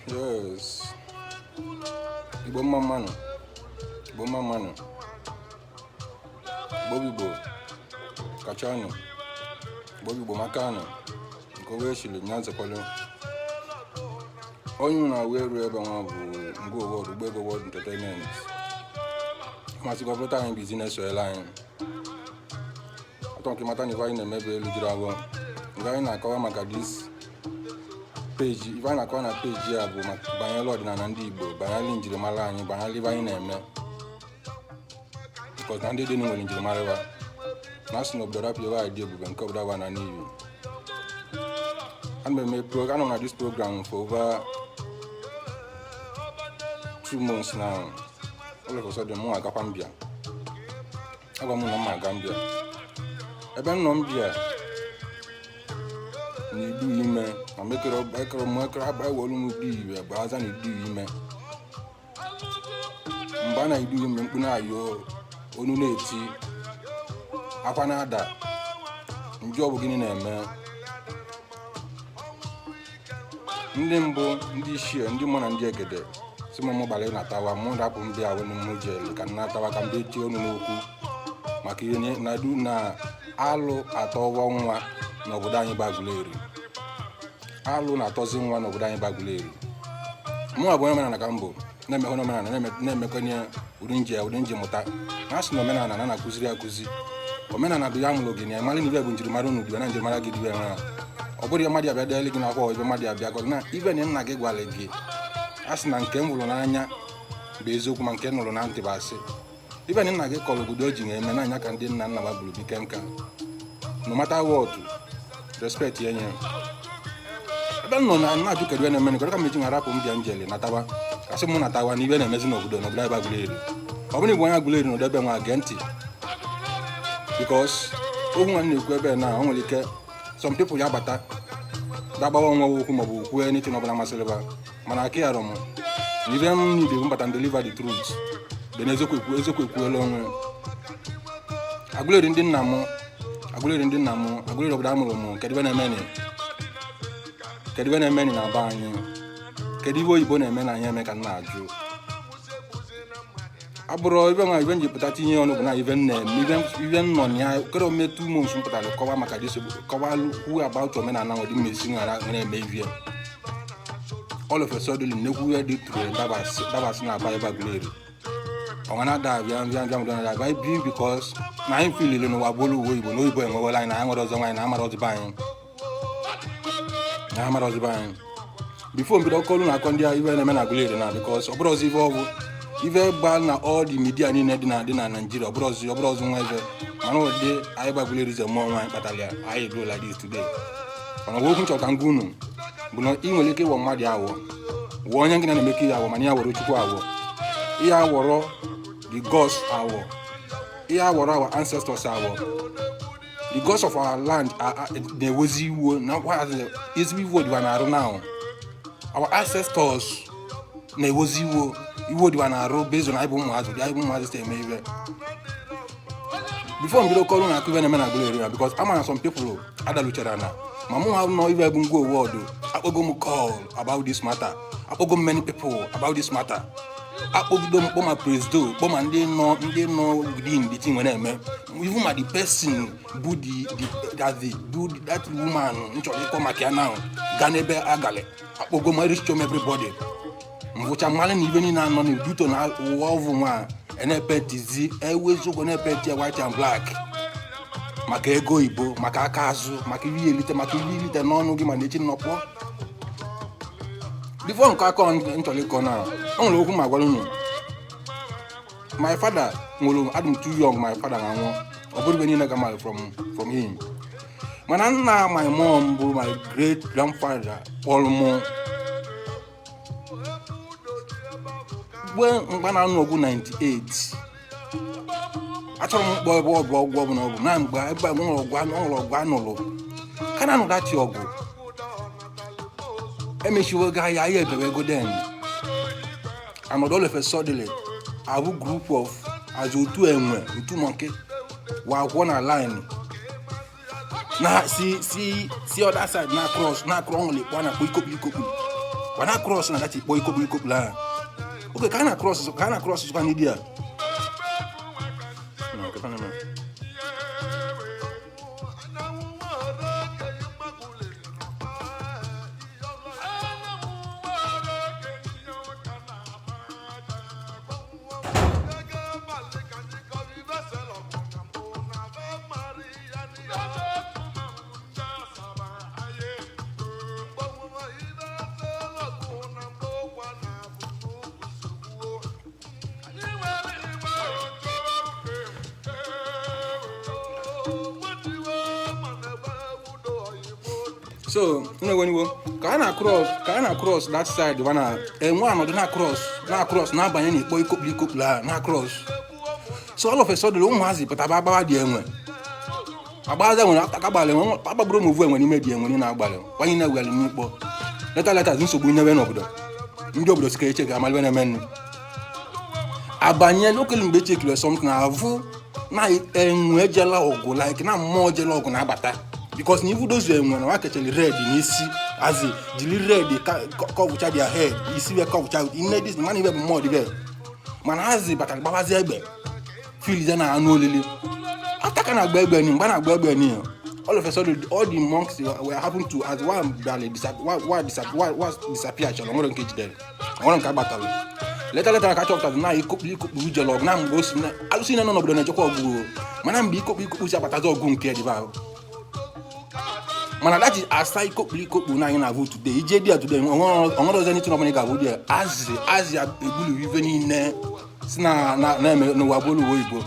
Yes. Igbo mma mma nụ. Igbo mma mma nụ. Igbo bụ Igbo. Kachanụ. Igbo bụ Igbo makanụ. Nke onye chiri nya zekwalụ. Onye unu na-awụ eru ebe nwa bụ Ngwo World, Ugbego World Entertainment. Masịkwa bụrụ anyị bụ izi na-esoyela anyị. Atọ nke mata na ife anyị na-eme bụ elu jiri agwọ. Nke anyị na-akọwa maka this page, ife anyị na-akọwa na page a bụ banyere ọdịnala ndị Igbo, banyere njirimara anyị, banyere ife anyị na-eme. Because na ndị dị nwere njirimara ha. Na asị na obodo rapụ ebe anyị dị ebube nke obodo agba na n'iyi. Ana m eme pro anọ m na this program for over 2 months now. All of a sudden, mụ agakwa mbịa. Agwa m na m aga mbịa. Ebe m nọ mbịa na idu ime na mekere ekere m ekere agba ewelu m udu iwe gbaza na idu ime. Mgbe a na-idu ime, mkpu na-ayọ, onu na-eti, akwa na-ada. Njụ, ọ bụ gịnị na-eme? Ndị mbụ, ndị ichie, ndị mụ na ndị egede si m mụ gbara ịnatawa, mụ rapụ ndị ahụ mụ jere ka m natawa, ka m bịa tie ọnụ n'okwu maka ihe na du na alụ atọwọ nwa n'obodo anyị bụ Aguleri. Alụ na-atọzi nwa n'obodo anyị bụ Aguleri. Mụ bụ onye omenala ka m bụ, na-emekwa omenala, na-emekwenye ụdị nji mụta na asị na omenala na na-akụziri akụzi. Omenala bụ ya mụrụ gị na ịmara na ibe bụ njirimara unu dibe na njirimara gị dibe nwa. Ọ bụrụ ya mmadụ abịa deeli gị n'akwụkwọ, ibe mmadụ abịa gọrọ na ibe na nna gị gwara gị. A sị na nke m hụrụ n'anya bụ eziokwu, ma nke m nụrụ na ntị bụ asị. Ibe na nna gị kọrọ obodo o ji na-eme n'anya ka ndị nna nna gburu bike nka. No matter what, respect ya nye ebe m nọ na na-ajụ kedu ihe na-eme, kedu ka m eji ngarapụ m bịa njeli natawa, asị m natawa na ibe na-emezi n'obodo ebe Aguleri. Ọ bụrụ igbo onye Aguleri n'obodo ebe nwa, gee ntị, because okwu nwa m na-ekwu ebe na o nwere ike some people ya bata dagbawa onwe okwu maọbụ kwuo anything ọbụla masịrị ba, mana aka ya m na ibe m need bụ mbata and deliver the truth. Dị na eziokwu ekwu, eziokwu ekwuola onwe. Aguleri ndị nna m, Aguleri ndị nna m, Aguleri obodo a mụrụ m, kedu ibe na-emeni? Kedu ibe na-emeni na be anyị? Kedu ibe oyibo na-eme na anyị eme ka m na-ajụ? Abụrụ ibe nwa ibe m ji pụta tinye ọnụ bụ na ibe m na-eme, ibe m nọ na ya kere ome 2 months m pụtara kọwa maka this, kọwa kwuo about omenala nwere mmesi nwere na-eme ivie. All of a sudden, nnekwu ihe dị true dabasị na aba ebe Aguleri ọnwa na-ada bịa bịa bịa bịa bịa bi, because na anyị filili n'ụwa bụrụ uwe oyibo na oyibo enwewela anyị na anyị nwere ọzọ nwaanyị na amara ọzọ anyị na amara ọzọ anyị before mbido kọlu na akọ ndị a ibe na-eme na Aguleri na because ọ bụrụ ọzọ ife ọ bụ ife gba na all the media niile dị na Nigeria. Ọ bụrụ ọzọ nwa ife, mana ụdị anyị bụ Aguleri ze mmụọ nwaanyị kpatara ya anyị do like this today. Mana okwu nchọ ka ngwa unu bụ na ị nwere ike ịwọ mmadụ awọ, wụọ onye nkịta na-emeke ya awọ, mana ya were Chukwu awọ, ihe awọrọ the gods awọ, ihe awọrọ our ancestors awọ. The gods of our land na-ewezi iwo na ezigbo iwo dịwa na-arụ now. Our ancestors na-ewezi iwo, iwo dịwa na-arụ based on anyị bụ ụmụazụ dị, anyị bụ ụmụazụ si eme ibe. Before mbido kọrụ na akụ ibe na-eme na Aguleri na because ama na some people adaluchara na ma mụ nwa nọ ibe bụ Ngwo World. Akpọgo m call about this matter, akpọgo m many people about this matter, akpọgido m kpọ ma presido, kpọ ma ndị nọ within the thing nwere eme, even ma the person bụ the that the bụ that woman m chọrọ ịkọ maka ya now gaa n'ebe agalị. Akpọgo m reach m everybody mvụcha mmalị na ibe niile anọ n'uduto na ụwa ọvụ nwa na-epetizi ewu eziokwu, na-epeti ya white and black maka ego oyibo, maka aka azụ, maka ihe elite, maka ihe ilite n'ọnụ gị. Ma na echi nnọpụọ before nke akọ m chọrọ ịkọ na o nwere okwu ma gwara unu. My father nwụrụ, adị m too young. My father na-anwụ, ọ bụrụ ibe niile ga mara from him, mana nna my mom bụ my great grandfather kpọrọ mụ mgbe mgba na-anụ ọgwụ 98. Achọrọ m mkpọ ebe ọ bụ ọgwụ ọbụla ọ bụ na mgbe ebe a nwere ọgwụ nwere ọgụ anụrụ ka na anụ dati ọgụ emechiwo ego ahịa ahịa ebere ego. Then and all of a suddenly abụ group of as otu enwe, otu monkey wa akwụkwọ na line na si other side na cross na cross nwere ikpọ a na-akpọ ikokpu ikokpu. Wa na cross na that ikpo ikokpu ikokpu ahụ. Oge ka a na cross, ka a na cross sụkwa n'idi a. No, ka na. So nwewe ka a na cross, ka a na cross that side, wa na enwe anọdụ na cross, na cross na-abanye n'ikpo ikokpu ikokpu ahụ na cross. So all of a sudden, ụmụazị pụtaba agbawa dị enwe, agbaza enwe agbalị enwe, agbagburu m ovu enwe n'ime dị enwe niile agbalị kwanye na ewere n'ikpo. Later later, nsogbu nyewe n'obodo. Ndị obodo si ka eche ga amaliwe na-eme nnu abanye lokal. Mgbe echekiri something avụ na enwe ejela ọgụ, like na mmụọ jela ọgụ na-abata, because na ivu dozu enwe na wa kecheli red n'isi, azi jiri red kọvụcha their head, isi wee kọvụcha nne dis mana ibe bụ mmụọ dịbe. Mana hazi batara gbawazi egbe filize na anụ olili after ka na-agba egbe ni. Mgbe a na-agba egbe ni, all of a sudden all the monks were happen to as one barely disappear. Chọrọ nwere nke jidere, nwere nke agbatara. Later later ka chọpụtara na ikokpu ikokpu jere ọgụ na mgbe o si na alụsị nọ n'obodo na-echekwa ọgụ o. Mana mgbe ikokpu ikokpu si abatazi ọgụ nke dịba ahụ, mana that is asa ikokpu ikokpu na anyị na-avụ today. Ije dị ya today, onwere ọzọ anything ọbụla ị ga-avụ dị ya. Azị azị egbulu ife niile si na na-eme n'ụwa bụrụ uwe oyibo,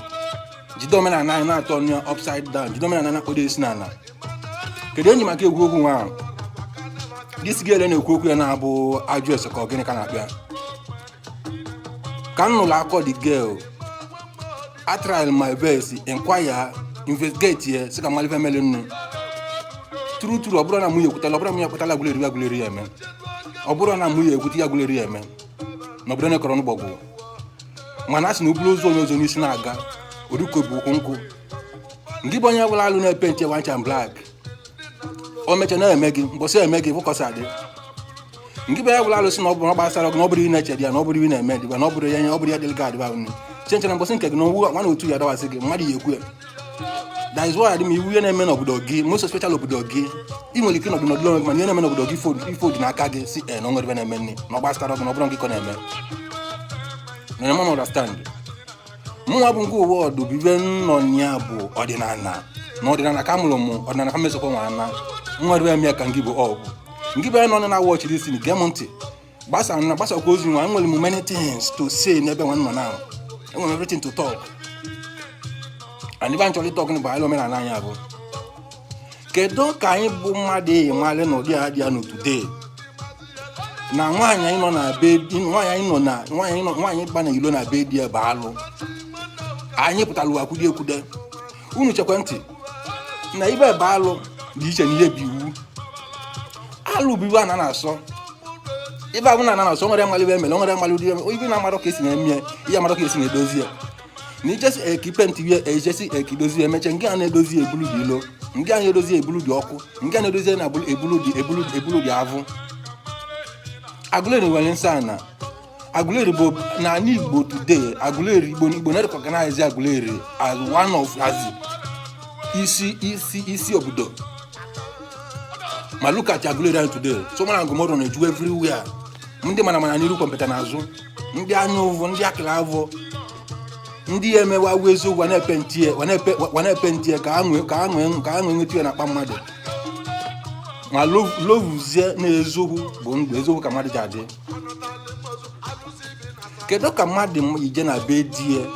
jide omenala anyị na-atọ ọnụ ya upside down, jide omenala anyị na-akpọdo esi n'ala. Kedu enyi maka egwu okwu nwa ahụ this girl na-ekwu okwu ya na-abụ ajụ ese ka ọ gịnị ka na-akpịa ka m nụrụ akọ the girl? I tried my best, inquire, investigate ya, sị ka mmalite mele nnu. True true, ọ bụrụ na mụ ya ekwutala, ọ bụrụ na mụ ya ekwutala agụleri agụleri ya eme, ọ bụrụ na mụ ya ekwute ya agụleri ya eme na obodo na-ekọrọ n'ụgbọgwụ. Mana a sị na oburu ozu onye ọzọ n'isi na-aga oruko bụ ụkwụ nkwụ. Ndị bụ onye bụla alụ na-epe nche white and black, o mecha na-eme gị mbọsị eme gị fụkọsị adị. Nke bụ ya bụla alụsị na ọ bụ na ọ gbasara gị, na ọ bụrụ ị na-eche dị ya, na ọ bụrụ ị na-eme dịba, na ọ bụrụ ya, ọ bụrụ ya dịrị gị adịba nnu chenche na mbọsị nke gị na owu nwa na otu ya adawasị gị mmadụ ya ekwu ya. That is why adị m iwu ihe na-eme n'obodo gị, most especially obodo gị. Ị nwere ike ịnọdụ n'ọdụlọ onwe gị, mana ihe na-eme n'obodo gị ifo dị n'aka gị si e na o nwere ebe na-eme nne na ọ gbasara gị, na ọ bụrụ gị ka ọ na-eme na m understand. Mụnwa bụ nke ụwa ọdụ bụ ibe nọ ya bụ ọdịnala na ọdịnala ka mụrụ m, ọdịnala ka mesokwa nwa na nwa ebe eme ka ngị bụ ọ bụ ngị bụ nọ na watch this thing. Gee m ntị, gbasa na gbasakwa ozi nwa. Enwere m many things to say n'ebe nwa nọ now. Enwere m everything to talk, and ebe anyị chọrọ ịtalk bụ anyị omenala anyị bụ kedu ka anyị bụ mmadụ eyi malị na ụdị a dị ya nọ today, na nwaanyị anyị nọ na be nwaanyị anyị nọ na nwaanyị nọ nwaanyị gba na ilo na be di ya bụ alụ. Anyị pụtara ụwa kwude ekwude. Unu chekwa ntị na ibe bụ alụ dị iche na ihe bụ iwu. Alụ bụ iwu a na na-asọ ibe abụ na na-asọ nwere mmalị ibe emere nwere mmalị ụdị ibe na-amarụ ka esi na-eme ya, ihe amarụ ka esi na-edozi ya, na ijesi eki penti ihe ejesi eki dozie emeche nke a na-edozi ebulu dị ilo, nke a na-edozi ebulu dị ọkụ, nke a na-edozi na ebulu dị ebulu dị avụ. Aguleri nwere nsọ ana. Aguleri bụ n'ala Igbo today. Aguleri Igbo, Igbo na-recognize Aguleri as one of as isi isi isi obodo. Ma look at Aguleri anyị today. So mana agụmọrụ na-eju everywhere. Ndị mana mana n'iru kọmputa n'azụ, ndị anya ụvụ, ndị akịla avụ, ndị ya emewa agwụ eziokwu wa na-epe ntie ka a nwee nweta ya na-akpa mmadụ ma lovuzie na eziokwu bụ ndụ, eziokwu ka mmadụ ji adị. Kedu ka mmadụ ije na be die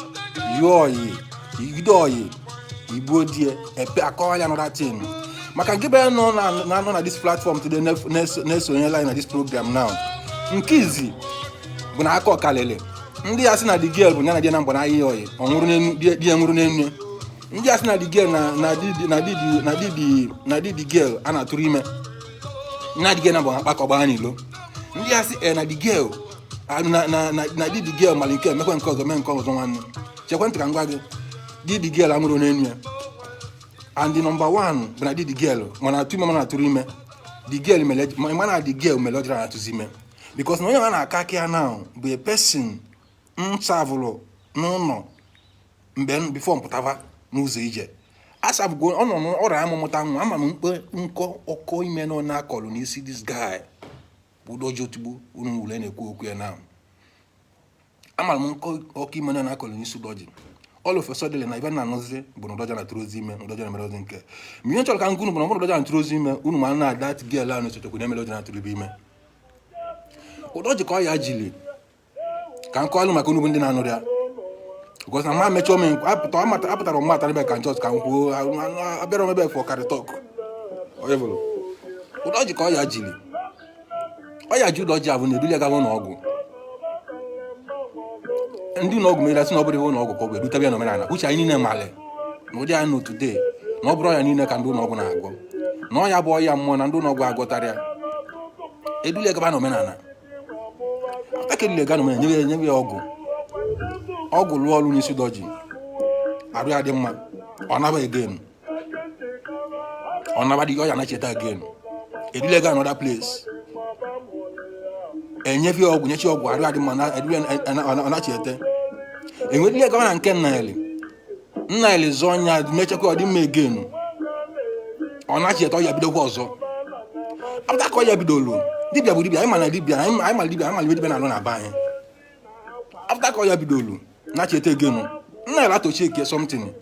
yụọ oyi igide oyi igbuo die epe akọwa ya another thing? Maka nke bụ nọ na nọ na this platform today na-esonyela anyị na this program now. Nke izi bụ na aka ọkalịlị ndị ya sị na the girl bụ ya na di ya na mgba na ahịhịa oyi ọ nwụrụ n'enu di ya nwụrụ n'enu ya. Ndị ya sị na the girl na na di na di na di na di the girl a na-atụrụ ime na the girl na bụ akpa ka n'ilo. Ndị ya sị na the girl na na na na di the girl mara nke emekwa nke ọzọ mee nke ọzọ. Nwanne, chekwa ntị ka m gwa gị, di the girl anwụrụ n'enu ya. And the number one bụ na di the girl mana atụ ime, mana atụrụ ime the girl mere mana the girl mere ọ jara atụzi ime. Because na onye a na-aka aka ya now bụ a person m serve-ụrụ n'ụlọ mgbe before mpụtaba n'ụzọ ije. Asabụgo ọ nọ n'ọrịa amụmụta nwa. Ama m mkpe nkọ ọkọ ime nọ na-akọlụ n'isi this guy bụ Udoji Otigbu unu wule na-ekwu okwu ya now. Amara m nkọ ọkụ ime nọ na-akọlụ n'isi Udoji. All of a sudden, na ibe na-anụzi bụ na Udoji na-atụrụ ozi ime, na Udoji na-emere ozi nke ma ihe chọrọ ka nkunu bụ na ọ bụrụ Udoji na-atụrụ ozi ime, unu ma na that girl ahụ na-esotekwu na-emere ozi na-atụrụ ibe ime Udoji ka ọ ya jili ka nkọlụ maka unu bụ ndị na-anụrụ ya, because na ma mechaa ome apụta apụtara mma atara ebe ka njọs ka m kwuo abịara m ebe for carry talk. Onye bụrụ Udoji ka ọ ya jili ọ ya ji Udoji abụ na eduli gawa ụlọ ọgwụ. Ndị ụlọ ọgwụ mere sị na ọ bụrụ ihe ụlọ ọgwụ ka ọ bụ edutebe ya n'omenala uche. Anyị niile malị na ụdị anyị nọ today na ọ bụrụ ọya niile ka ndị ụlọ ọgwụ na-agwọ, na ọya bụ ọya mmụọ na ndị ụlọ ọgwụ agwọtara ya. Eduli gaba n'omenala. After ka eduli ga n'omenala, nyebe ya ọgwụ, ọgwụ lụọ ọrụ n'isi Udoji, arụ ya dị mma. Ọ naba again, ọ naba dị ọya na-echeta again. Edule ga another place, enyefe ya ọgwụ, nyechi ọgwụ, arụ ya dị mma na edule ọ na-echeta. Enwedile gawa na nke Nnaeli. Nnaeli zụọ nya, mechakwa ọ dị mma again. Ọ na-echeta, ọya bidokwa ọzọ. After ka ọya bidolu, dibịa bụ dibịa, anyị ma na dibịa, anyị ma dibịa, anyị ma ibe dibịa na-alụ na be anyị. After ka ọya bidolu na-echeta again, Nnaeli atochi eke something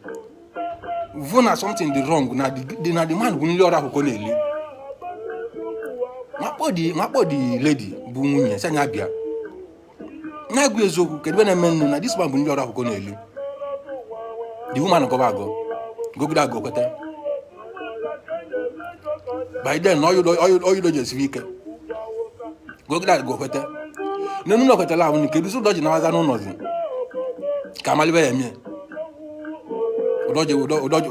vu na something dị wrong na the man bụ nri ọrụ akwụkwọ na-eli. Nwakpo the lady bụ nwunye si anya bịa na-agụ eziokwu, kedu ebe na-eme nne na this man bụ ndị ọrụ akwụkwọ na-eli. The woman gọba agọ, gogide agọ, kweta. By then na ọyụdo ji esiri ike, gogide agọ, kweta n'enu ụlọ, kwetara ahụ. Kedu sị Udoji nawaza n'ụlọzi ka amalibe ya emie Udoji? Udoji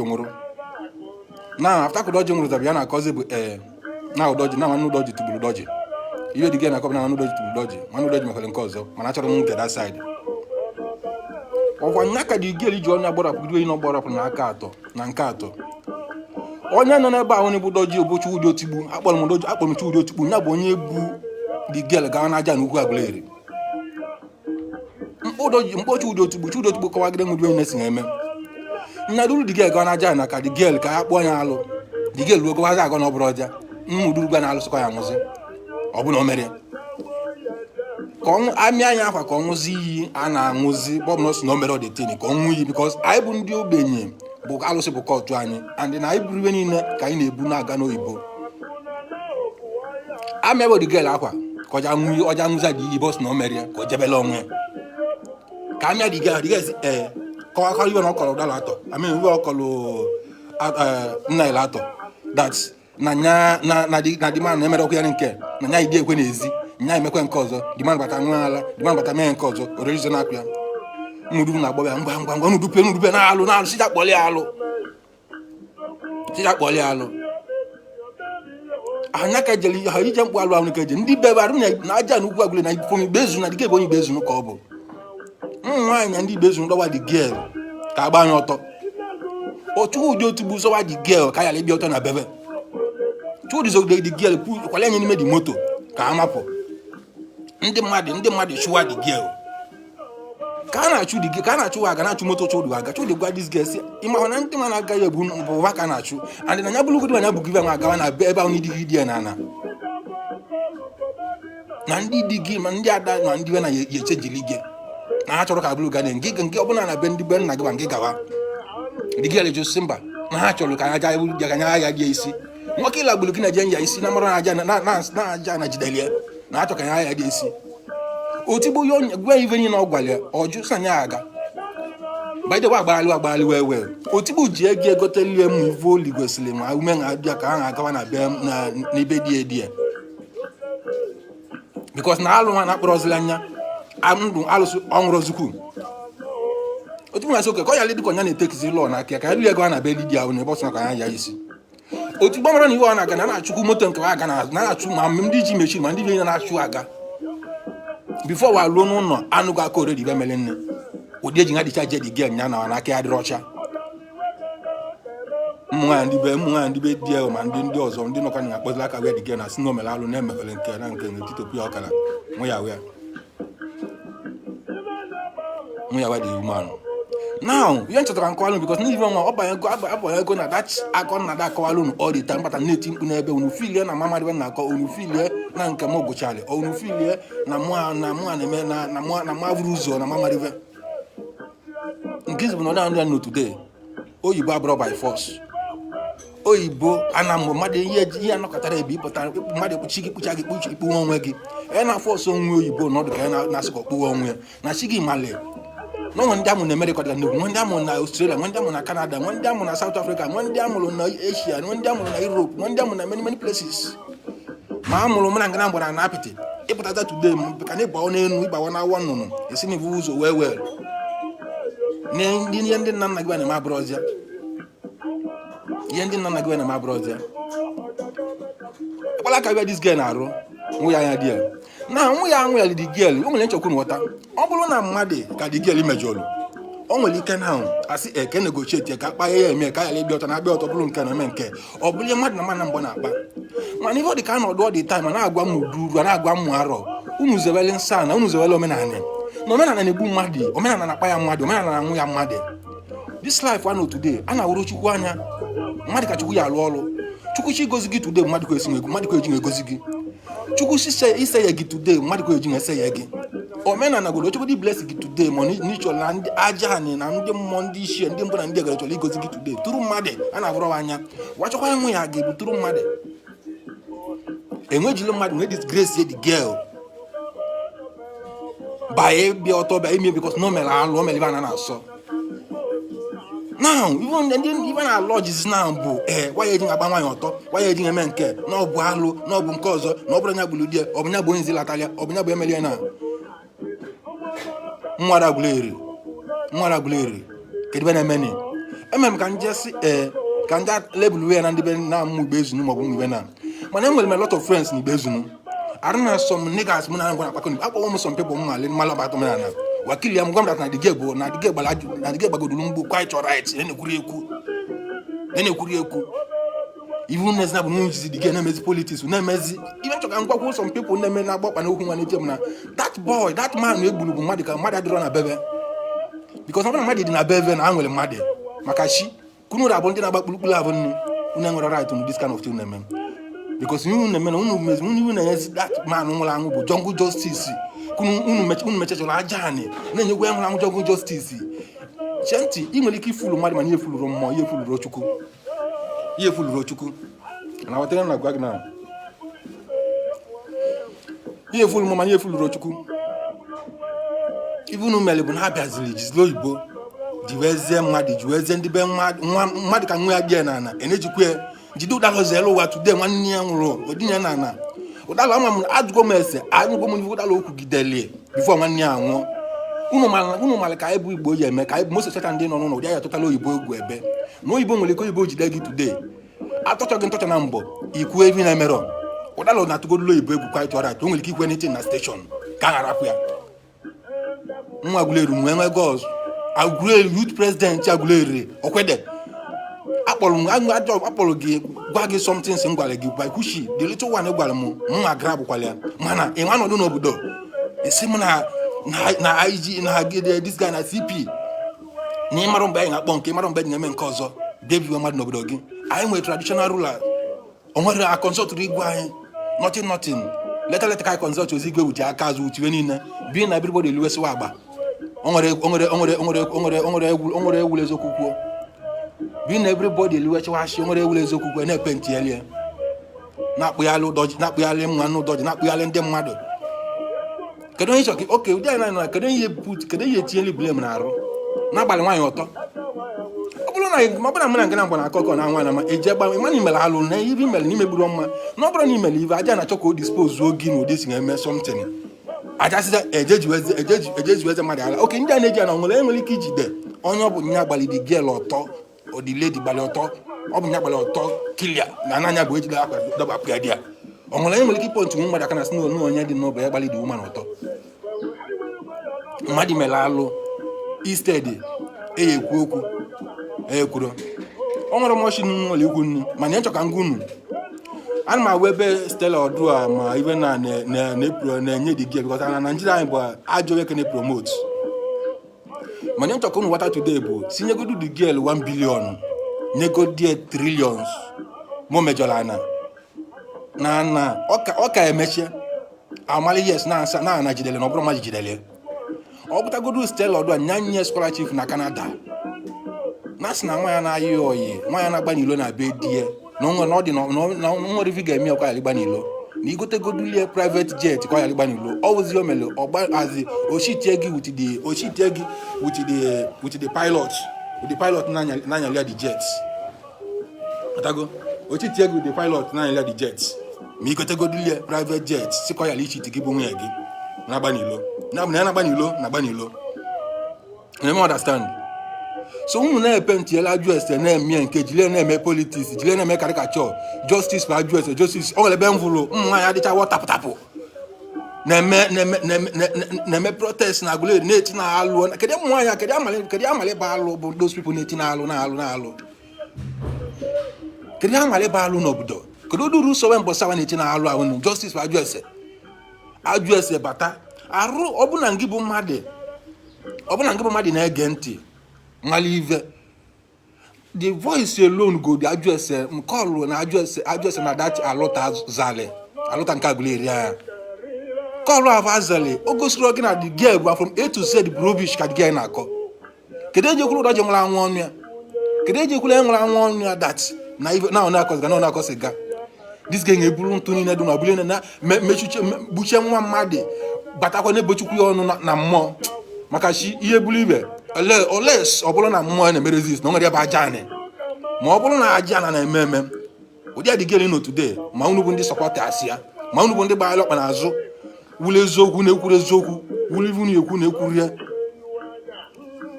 nwụrụ na after ka Udoji nwụrụ, zabi ya na-akọzi bụ ee na Udoji na nwanne Udoji tụgburu Udoji. Ihe dị gị na-akọ bụ na nwanne Udoji tụgburu Udoji, nwanne Udoji mekwere nke ọzọ, mana achọrọ m nke that side. Ọkwa nya ka dị gel ji onye agbarapụ bido ịnọ gbarapụ na aka atọ na nke atọ. Onye nọ n'ebe ahụ bụ Udoji bụ Chukwudi Otigbu. Akpọrọ m Udoji, akpọrọ m Chukwudi Otigbu. Nya bụ onye bu the girl gawa n'aja na ugwu Aguleri. Mkpọ Chukwudi Otigbu, Chukwudi Otigbu kọwagide m onye na-esi eme nna duru the girl gawa n'aja na ka the girl ka ya kpụọ ya alụ. The girl ruo gọwazi agọ na ọ bụrụ ọja mmụduru gwa na alụsịkwa ya nwụzi. Ọ bụ na o mere ka ọ amịa anya akwa ka ọ ṅụzi iyi a na-aṅụzi bọbụ na ọ sị na o mere ọdịtin ka ọ ṅụọ iyi, because anyị bụ ndị ogbenye bụ alụsị bụ kọtụ anyị and na anyị buru iwe niile ka anyị na-ebu na-aga n'oyibo. Amịa bụ the girl akwa ka ọja ṅụ ọja ṅụzi dị iyi bọs na o mere ya ka o jebela onwe ya ka amịa the girl. The girl sị ee, kọwakọrọ iwe na ọ kọrọ ụdara atọ amin iwe ọ kọrọ nna ile atọ that na nya na the man na-emere ọkụ ya nke na nya idi ekwe n'ezi nya emekwe nke ọzọ. The man bata nwe ala, the man bata mee nke ọzọ orerizo na-akụ ya mmudu na-agbọ ya ngwa ngwa ngwa nudupe nudupe na-alụ na-alụ sija kpọli ya alụ, sija kpọli ya alụ. Anya ka jere ha ije mkpụ alụ ahụ ka eje ndị bebe arụ na aja na ugwu Agụle na from Igbezu na dike bụ onye Igbezu ka ọ bụ ụmụ nwaanyị na ndị Igbezu dọwa the girl ka agba anya ọtọ. Chukwudi Otigbu zọwa the girl ka yara ịbịa ọtọ na bebe. Chukwudi zọgide the girl kwale anya n'ime the moto ka ha mapụ. Ndị mmadụ chụwa the girl ka a na-achụ the girl ka a na-achụ aga na-achụ moto. Chukwudi aga, Chukwudi gwa this girl sị ịma na ndị ma na-agaghị ebu bụ ụwa ka a na-achụ and na ya bụrụgodi anya bụgide nwa agawa na ebe ahụ n'ịdịghị di ya na ana na ndị di gị ma ndị ada na ndị be na ya echejili gị na ha chọrọ ka bụrụ gane nke nke ọbụla na be ndị be nna gị ma nke gawa. Ndị gị eju sị mba, na ha chọrọ ka aja ya ka anya ya dị isi nwoke ịlagburu gị na je ya isi na mara na aja na aja na jidelie na achọ ka ya ya dị isi. Otigbu ya gwa ife niile ọ gwara ya ọjụ sị anya aga. By the way, agbaghalị agbaghalị wee wee Otigbu ji ego egotelie m ife oli gosiri ma ume na-abịa ka ha na-agawa na be na n'ebe dị edi because na alụ nwa na-akpọrọzila anya ndụ alụsị ọnwụrọzikwu. Otigbu na-asị oke ka ọ yala dịka ọnya na-etekizi lọọ n'aka ya ka ya rie ego a na be di ahụ na ebe ọ sị na ka ya ya isi. Otigbu mara na iwe ọ na-aga na na-achụkwu moto nke aga na na-achụ ma ndị ji mechiri ma ndị niile na-achụ aga before wa ruo n'ụlọ anụgo aka oredi ibe mere nne ụdị eji ha dịcha je dị gị nya na n'aka ya dịrị ọcha. Ụmụ nwaanyị ndị be, ụmụ nwaanyị ndị be di ya, ma ndị ọzọ ndị nọkwa na akpọzila aka wee dị gị na si na omere alụ na-emefere nke na nke n'etiti opi ọkara nwụ ya wee nwụ ya wee dị woman. Now, ihe m chọtara nkọwalụ, because n'ihi nwa ọ banyego abanyego na that akọ na da akọwalụ unu all the time, bata na-eti mkpu n'ebe unu filie na mama dịbe na-akọ unu filie na nke m gụcharị unu filie na mụ na mụ na-eme na mụ na mụ avụrụ ụzọ na mama dịbe nke izu bụ na ọ na-anụ ya no. Today, oyibo abụrọ by force. Oyibo ana mgbe mmadụ ihe anọkọtara ebe ịpụta mmadụ ekpuchi gị, kpucha gị, kpuchi ikpuwe onwe gị. Ya na force onwe oyibo n'ọdụ ka ya na-asị ka ọkpụwe onwe ya na chi gị mali na onwe ndị amụrụ na Amerịka dịka nnukwu, nwe ndị amụrụ na Australia, nwe ndị amụrụ na Canada, nwe ndị amụrụ na South Africa, nwe ndị amụrụ na Asia, nwe ndị amụrụ na Europe, nwe ndị amụrụ na many many places. Ma a mụrụ mụ na ngana gbara na apịtị ịpụtata today ka na ịgbawa n'elu, ịgbawa na awọ nnụnụ esi na ibu ụzọ wee wee ihe ndị nna nna gị na-eme abụrọzịa. Ihe ndị nna nna gị na-eme abụrọzịa. Akpala aka bịa, this girl na-arụ nwụ ya anya di ya na nwụ ya anwụ ya the girl. O nwere nchekwu nghọta. Ọ bụrụ na mmadụ ka the girl mejọrọ, o nwere ike na asị eke negotiate ka akpa ya eme ka ya ịbịa ọtọ na abịa ọtọ bụrụ nke na eme nke ọ bụrụ ihe mmadụ na mmadụ na mgbọ na-akpa. Mana ihe ọ dị ka anọdụ ọ dị time na-agwa m uduru a na-agwa m arọ unu zewele nsọ na unu zewele omenala na omenala na-egbu mmadụ, omenala na-akpa ya mmadụ, omenala na-anwụ ya mmadụ. This life anọ today a na-awụrụ Chukwu anya mmadụ ka Chukwu ya alụ ọrụ. Chukwu chi gozi gị today, mmadụ ka esi mmadụ ka eji egozi gị. Chukwu si ise ya gị today, mmadụ ka eji ese ya gị. Omenala gwere Chukwu dị bless gị today, ma n'ịchọrọ na ndị aja anị na ndị mmụọ, ndị ichie, ndị mbụ na ndị egere chọrọ igozi gị today tụrụ mmadụ a na-abụrụ anya wachọkwa ịnwụ ya ga-ebu tụrụ mmadụ enwejili mmadụ nwee disgrace the girl by ịbịa ọtọ bịa ime because na o mere alụ, o mere ibe a na-asọ. Now, even ndị ibe na-alụ ọjizi now bụ ee waya eji agba nwaanyị ọtọ, waya eji eme nke na ọ bụ alụ, na ọ bụ nke ọzọ, na ọ bụrụ ya gburu di ya, ọ bụ ya bụ onye zilatalịa, ọ bụ ya bụ emelie na nwara Aguleri, nwara Aguleri. Kedu ebe na-eme ni emere m ka nje si ee ka ndị lebụl ya na ndị be na amụ igbe ezunu maọbụ ụmụ ibe na. Mana enwere m a lot of friends na igbe ezunu arụ na some niggas mụ na ngwa na-akpakọ. Akpọwọ m some people m mali mmalụ abatụ omenala wakili ya m gwa m that na the girl bụ na the girl gbara na the girl gbagoduru mgbu. Quite alright, na na-ekwuri ekwu na na-ekwuri ekwu iwu nnezi na bụ nwunye jizi the girl na-emezi politics na-emezi ihe nchọ ka m gwakwu some people na-eme na-agba ọkpa n'okwu nwa na-eche m na that boy, that man egburu bụ mmadụ ka mmadụ adịrọ na bebe, because ọ bụrụ na mmadụ dị na bebe na ha nwere mmadụ maka chi kunu abụ ndị na-agba kpurukpuru abụ nnu unu enwere right on this kind of thing na-eme, because unu na-eme na unu mezi unu na-enyezi that man nwụrụ anwụ bụ jungle justice. Kunu unu mechachara aja anị na-enyekwa ya nwụrụ anwụ jungle justice. Chee ntị, ị nwere ike ifulu mmadụ, mana ihe fuluru mmụọ, ihe fuluru Chukwu, ihe fuluru Chukwu na ghọtara na gwa gị na ihe fulu mmụọ, mana ihe fuluru Chukwu. Ife unu mere bụ na ha bịaziri jiziri oyibo jiwezie mmadụ, jiwezie ndị be nwa mmadụ ka nwa ya dị ya n'ala enejikwa ya jide ụdara ọzọ ụwa today. Nwanne ya nwụrụ odinye na ana ụdara ama m ajụgo m ese ajụgo m ife ụdara okwu gidelie before nwanne ya anwụọ. Unu mara ka anyị bụ Igbo ji eme ka anyị most especially ndị nọ n'ụlọ ụdị anyị atụtala oyibo egwu ebe na oyibo nwere ike oyibo jide gị today, atọchọ gị ntọchọ na mbọ ikwu evi na-emerọ ụdara na-atụgodolo oyibo egwu. Quite alright, o nwere ike ikwu anything na station ka a gharapụ ya. Nwa Aguleri nwee nwe gọz Aguleri youth president Aguleri okwede akpọrọ m ajọ akpọrọ gị gwa gị something si m gwara gị by kushi the little one gwara m mma grab kwala ya. Mana ị nwa nọdụ n'obodo esi m na IG na this guy na CP na ịmarụ mgbe anyị na-akpọ nke ịmarụ mgbe anyị na-eme nke ọzọ bịa mmadụ n'obodo gị. Anyị nwere traditional ruler, o nwere a consult igwe anyị, nothing nothing. Leta leta ka anyị consult ozi igwe wuji aka azụ utiwe niile bi na everybody eluwesiwa agba. O nwere o nwere o nwere o nwere o nwere o nwere egwu o nwere ewule eziokwu kwuo bi na everybody eluwechiwa ashị. O nwere ewule eziokwu kwuo na-epe ntị elie na-akpụghalị ụdọji, na-akpụghalị mma n'ụdọji, na-akpụghalị ndị mmadụ. Kedu onye chọrọ oke ụdị anyị na kedu ihe put kedu ihe etinyeli blame na-arụ n'abalị nwaanyị ọtọ? Ọ bụrụ na ọ bụrụ na mụ na nke na mgbe na-akọ ọkọ na nwaanyị ma eji gba ịma na imere alụ na ibe imere na imegburu mma na ọ bụrụ na imere ibe aja na-achọ ka o dispose ogi na ụdị si na-eme something aja sịza ejejiweze mmadụ ala oke ndị a na-eji ya na nwere enwere ike ijide onye ọ bụ nya gbalị girl ọtọ odiledi gbalị ọtọ ọ bụ nya gbalị ọtọ kilia na n'anya bụ ejide akwa dọba apụ ya di ya. Ọ nwere onye nwere ike ịpọntụ nwu mmadụ aka na sị na onye dị n'ụbọ ya gbalị dị woman ọtọ. Mmadụ mere alụ instead eya ekwu okwu ekwuro O nwere mọshi nwere ikwu nnu, mana ịchọ ka ngwa unu ana m agwa ebe Stella Odua ma ibe na na-enye the girl, because na Naijiria anyị bụ ajọ eke na-promote. Mana ịchọ ka unu ghọta today bụ si nyegodu the girl 1 billion, nyegodie trillions, mo mejọrọ ana na ọ ka emechie amali. Yes, na asa na ana jidere na ọ bụrụ mmadụ jidere. Ọ pụtagodu Stella Odua nya nye scholarship na Canada, na sị na nwa ya na-ayị oyi, nwa ya na-agba n'ilo na be die, na onwe na ọ dị na nwere ife ga-eme ọkwa ya ịgba n'ilo, na igotegodulie private jet ka ọ ya ịgba n'ilo. Ọ wụzi o mere ọgba azi oshitie gị with the oshitie gị with the pilot, with the pilot na-anyali ya the jet. Atago ochitie gị with the pilot na-anyali ya the jet, ma igotegodulie private jet si ka ọ yala ichiti gị bụ nwunye gị na-agba n'ilo, na bụ na ya na-agba n'ilo, na-agba n'ilo. You understand? So unu na-epe ntinyela ajụ ese na-eme nke jiri na-eme politics, jiri na-eme caricature. Justice for ajụ ese, justice. O nwere ebe m fụrụ ụmụ nwaanyị adịcha tapụ tapụ na-eme na-eme na-eme na-eme protest na Aguleri, na-eti na alụ. Kedu ụmụ nwaanyị a? Kedu amali bụ alụ bụ those people na-eti na alụ, na alụ, na alụ? Kedu amali bụ alụ n'obodo? Kedu ụdị uru sowe mbọsị awa na-eti na alụ ahụ? Justice for ajụ ese, ajụ ese bata arụ. Ọbụna ngị bụ mmadụ, ọbụna ngị bụ mmadụ na-ege ntị nwale ive, the voice alone go dị ajụ ese nke ọlụ na ajụ ese, ajụ ese na that alụta zali alụta nke Aguleri ya kọlụ ahụ azali. O gosiri gị na the girl bụ from A to Z bụ rubbish ka the girl na-akọ. Kedu eji ekwuru ụdọ ji nwụrụ anwụ ọnụ ya? Kedu eji ekwuru ya nwụrụ anwụ ọnụ ya that na ife na ọ na-akọsiga, na ọ na-akọsiga? This guy ga-eburu ntụ niile dị na ọbụla na mechuche gbuchie nwa mmadụ, batakwa na-ebochukwu ya ọnụ na mmụọ, maka chi ihe buru ibe ole oles. Ọ bụrụ na mmụọ na-eme resist na o nwere ebe aja anị, ma ọ bụrụ na aja ana na-eme eme ụdị adịgịrị nọ today, ma unu bụ ndị supporters ya, ma unu bụ ndị gbara ọkpa n'azụ, wulu eziokwu na-ekwuru eziokwu, wulu ivu na-ekwu na-ekwuru ya.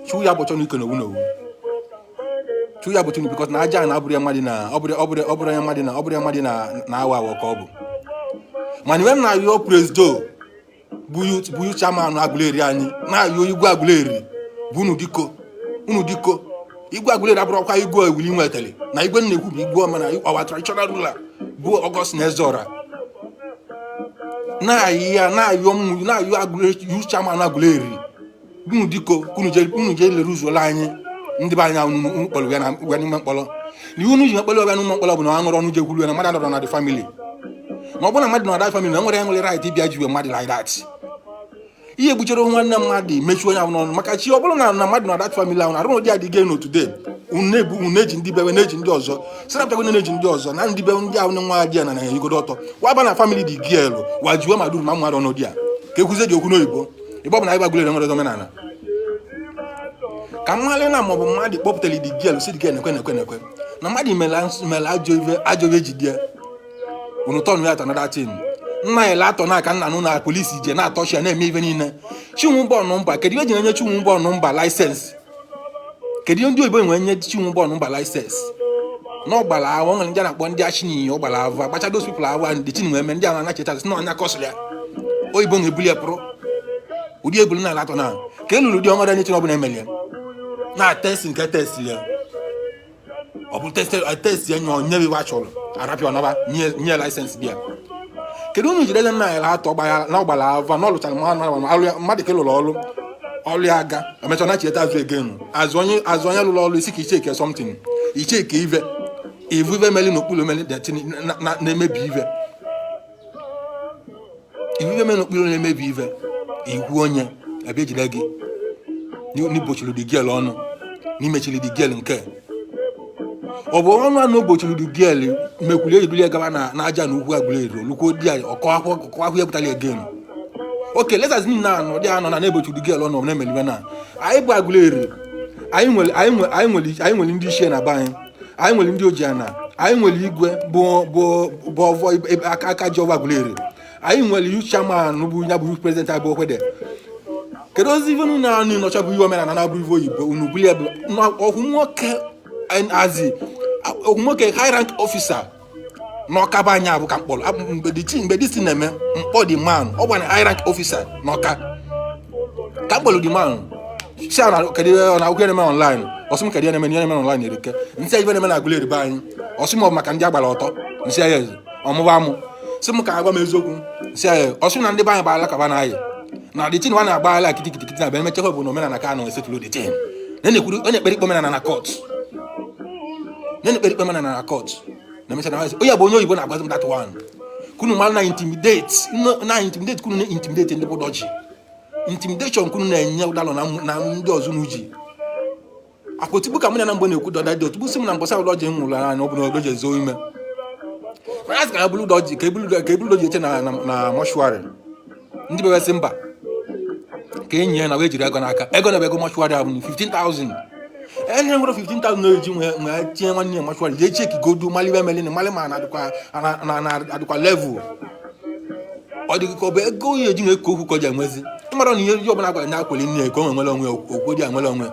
Chu ya bụchọ n'ike n'owu n'owu, chu ya bụchọ, because na aja na abụrụ ya mmadụ na ọ bụrụ ya mmadụ na ọ bụrụ ya mmadụ na na-awa awọ ka ọ bụ. Mana iwe m na-ayọ presido bụ youth chairman Aguleri anyị, na-ayọ igwe Aguleri bụ unu diko, unu diko. Igwe Aguleri abụrụkwa igwe ewuli nwetara na igwe nnekwu bụ igwe ọmana, our traditional ruler bụ Augustine Ezeora, na-ayị ya, na-ayọ m, na-ayọ Aguleri youth chairman Aguleri, unu diko, unu jee lere ụzọla anyị ndị be anyị ahụ unu kpọrọ ya na ya n'ime mkpọrọ. Na ihe unu ji mkpọrọ ya n'ime mkpọrọ bụ na ọ ṅụrụ ọnụ jekwuru ya na mmadụ anọrọ na the family, ma ọ bụrụ na mmadụ nọ na that family, na nwere ya nwere right ịbịa jiwe mmadụ like that. Ihe gbuchere nwanne mmadụ, mechuo onye ahụ n'ọnụ, maka chi ọ bụrụ na mmadụ nọ that family ahụ na arụ ụdị adịghị nọ today. Unu na-ebu, unu na-eji ndị bewe, na-eji ndị ọzọ sirapụtakwa, na-eji ndị ọzọ na ndị be ndị ahụ nwa di ya na na-enyegodo ọtọ waba na family dị girl wajuo ma duru ma mmadụ ọnụ di ya ka ekwuzie dị okwu n'oyibo. Igbo bụ na anyị gbagolere nwere omenala ka mmalị na maọbụ mmadụ kpọpụtara the girl, si the girl nekwe nekwe nekwe na mmadụ mere ajọ ife, ajọ ife jide unu turn ya to another thing. Nna ya atọ na aka nna nụ na polisi je na-atọchi ya na-eme ife niile. Chinwụba ọnụmba, kedu ihe eji enye Chinwụba ọnụmba license? Kedu ihe ndị oyibo nwere nye Chinwụba ọnụmba license? Na ọgbara ahụ o nwere ndị a na-akpọ ndị achiniyi ọgbara ahụ agbacha those people ahụ ndị chin eme ndị a na-anacheta sị na ọnya kọsịrị ya oyibo na-ebuli ya pụrụ ụdị ebulu na atọ na ka elulu dị ọnwere n'echi ọbụla emeli ya na test nke test ya, ọ bụ test ya nye onye iwe achọrọ arapịa ọnaba nye license bịa. Kedu unu jiri eze nna ya atọ na ọgbara ava na ọ lụchara mmadụ ka lụrụ ọrụ ọrụ ya aga emecha na chieta azụ egenu azụ onye lụrụ ọrụ isi ka icheke something, icheke ive ivu ive meli n'okpuru meli na-emebi ive, ivu ive meli n'okpuru na-emebi ive. Ikwu onye ebe ejide gị n'ibochiri the girl ọnụ, n'imechiri the girl nke ọ bụ ọnụ anụ gbochiri the girl mekwuli ejiduli ya gaba na aja na ugwu Aguleri olukwuo di ya ọkọ akwụkwọ ya pụtara again. Oke letters niile anọ dị anọ na na-egbochiri the girl ọnụ na-emeliwe na anyị bụ Aguleri. Anyị nwere ndị ichie na be anyị, anyị nwere ndị oji ana, anyị nwere igwe bụ ọvọ aka aka ji ọvọ Aguleri, anyị nwere youth chairman bụ ya bụ youth president abụ okwede. Kedu ozi ife unu na-anụ nọcha bụ ihe omenala na-abụ ife oyibo unu buli ya bụ ọhụ nwoke azi ọhụ nwoke high rank officer n'ọka be anyị abụ ka mkpọrọ mgbe dị si na-eme mkpọ dị man ọ gbana high rank officer n'ọka ka mkpọrọ dị man si na kedu ọ na akwụkwọ na-eme online Ọsị m, kedu ihe na-eme? Ihe na-eme n'ụlọ na-erike nsị ibe na-eme na Aguleri be anyị. Ọsị m, ọ bụ maka ndị agbara ọtọ. Nsị ya eze ọmụba amụ sị m ka agwa m eziokwu. Nsị ya, ọsị m na ndị be anyị gbara kaba na ayị na the thing wa na-agba ala kitikiti na be emechekwa bụ na omenala ka anọ esetụrụ the thing na na-ekwuru onye ekpere ikpe omenala na court, na ekpere ikpe omenala na court na emecha na onye bụ onye oyibo na-agwazi m that one. Kunu mara na intimidate, na intimidate, kunu na intimidate ndị bụ dọji intimidation kunu na-enye ụdalọ na ndị ọzọ n'uji akwa otigbu ka mụ na mgbe na-ekwu dọda dị otigbu sị m na mbọsị ahụ dọji nwụrụ anya, ọ bụ na dọji ezo ime, mana asị ka ya bụrụ dọji, ka ebulu dọji eche na mortuary. Ndị bebe sị mba, ka enyi ya na wee jiri ego n'aka, ego na ego mortuary ahụ 15,000. Enye nwere 15,000 na eji nwee tinye nwanne ya mortuary, jee check godu mali ibe melin mali ma na-adịkwa na-adịkwa level. Ọ dị ka ọ bụ ego ya eji nwee ka okwu ka ọ ji enwezi ịmara na ihe ọbụla gwara ya akweli nne ka o nwere onwe okwu dị enwere onwe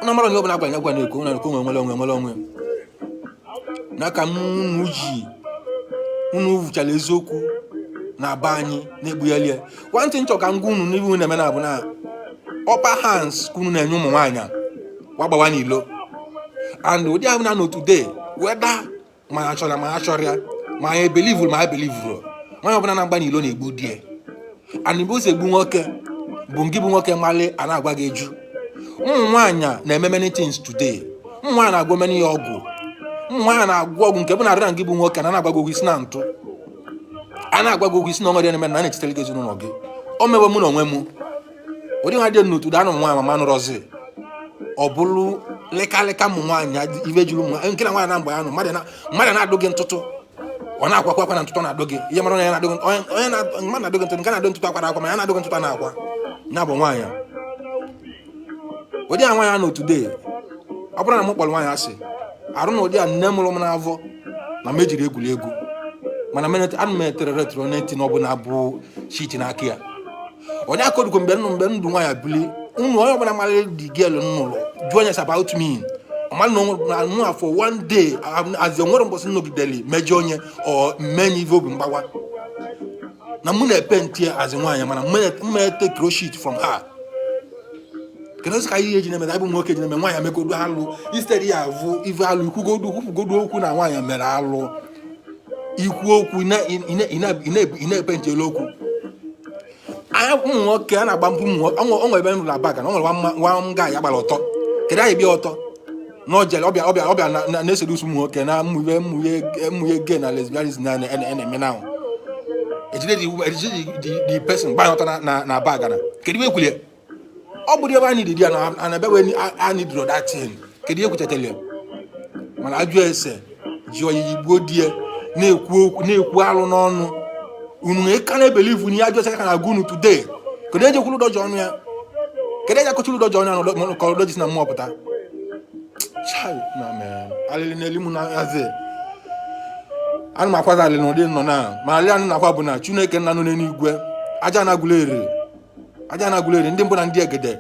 na mara na ihe ọbụla gwara ya gwa na eko na ka o nwere onwe nwere onwe n'aka m. Unu ji unu vuchara eziokwu na be anyị na-egbugheli ya. Nwantị nchọ ka m gwa unu n'ihu na-eme na bụ na upper hands ka unu na-enye ụmụ nwaanyị wagbawa n'ilo and ụdị ahụ na no today, whether ma a chọrọ ma a chọrọ ya, ma anyị believe ma anyị believe, nwaanyị ọbụla na-agba n'ilo na-egbu di ya. And mgbe o si egbu nwoke bụ ngị bụ nwoke mali a na-agwa gị eju. Ụmụ nwaanyị na-eme many things today. Ụmụ nwaanyị na-agwọ many ya ọgwụ. Ụmụ nwaanyị na-agwọ ọgwụ nke bụ na arịra ngị bụ nwoke na na-agwa gị okwu isi na ntụ a na-agwa gị okwu isi na ọnwa dị na-eme na a na-echetara gị ezinụlọ gị. O mewe mụ na onwe m ụdị nwa dị n'otu da anụ nwaanyị mama nụrọzi ọ bụrụ lịkalịka ụmụ nwaanyị ibe juru ụmụ nke na nwaanyị na mgbe ya nọ mmadụ na-adụ gị ntụtụ, ọ na-akwakwa akwa na ntụtụ na-adụ gị ihe mara onye na-adụ gị onye mmadụ na-adụ gị ntụtụ nke na-adụ ntụtụ akwara akwa ma ya na-adụ gị ntụtụ na-akwa ya bụ nwaanyị. Ụdị a nwaanyị anọ today, ọ bụrụ na m kpọrọ nwaanyị asị arụ na ụdị a nne mụrụ m n'afọ na m ejiri egwuregwu, mana ana m etere retro neti na ọ bụ na-abụ shit n'aka ya. Onye akọdukwo mgbe nnụ mgbe ndụ nwaanyị buli unu onye ọbụla mara the girl nnụlụ jụọ onye about me, ọmara na mụ for one day as nwere mbọsị nnọgidere mejọ onye ọ mmenye ife obi mgbawa na mụ na-epe ntị as nwaanyị, mana mme take shit from her. Kedu ka ihe eji na-eme bụ nwoke ji na-eme nwaanyị megodu alụ instead ya avụ ife alụ ikwugodu kwupụgodu okwu na nwaanyị mere alụ ikwu okwu ị na-epe ntị elu okwu anya. Ụmụ nwoke a na-agba mbụ ụmụ nwoke ọ nwere ebe m rụrụ abaga na ọ nwere nwa m ga ya gbara ọtọ. Kedu anyị bịa ọtọ na ọjele ọbịa na-esoro ụmụ nwoke na mmụye gay na lesbianism na na-eme na ejide the person gbanye ọtọ na bagana. Kedu ihe ekwulie? Ọ bụrụ ebe anyị dị ya na na ebe wee anyị dụrụ that thing, kedu ihe ekwuchatara ya? Mana ajụ ese ji oyiyi gbuo di ya na-ekwu okwu na-ekwu alụ n'ọnụ unu ka na-ebelieve n'ihe ajụ ese ka na-agwa unu today. Kedu eji ekwuru ụdọji ọnụ ya? Kedu eji akọchiri ụdọji ọnụ ya ka ụdọji si na mmụọ pụta? Chai na man, alịlị na-eli m na azi ana m akwazi alịlị n'ụdị nọ na ma alị anyị na-akwa bụ na Chineke nna nọ n'eluigwe aja na-agụla eri aja na-agụla eri ndị mbụ na ndị egede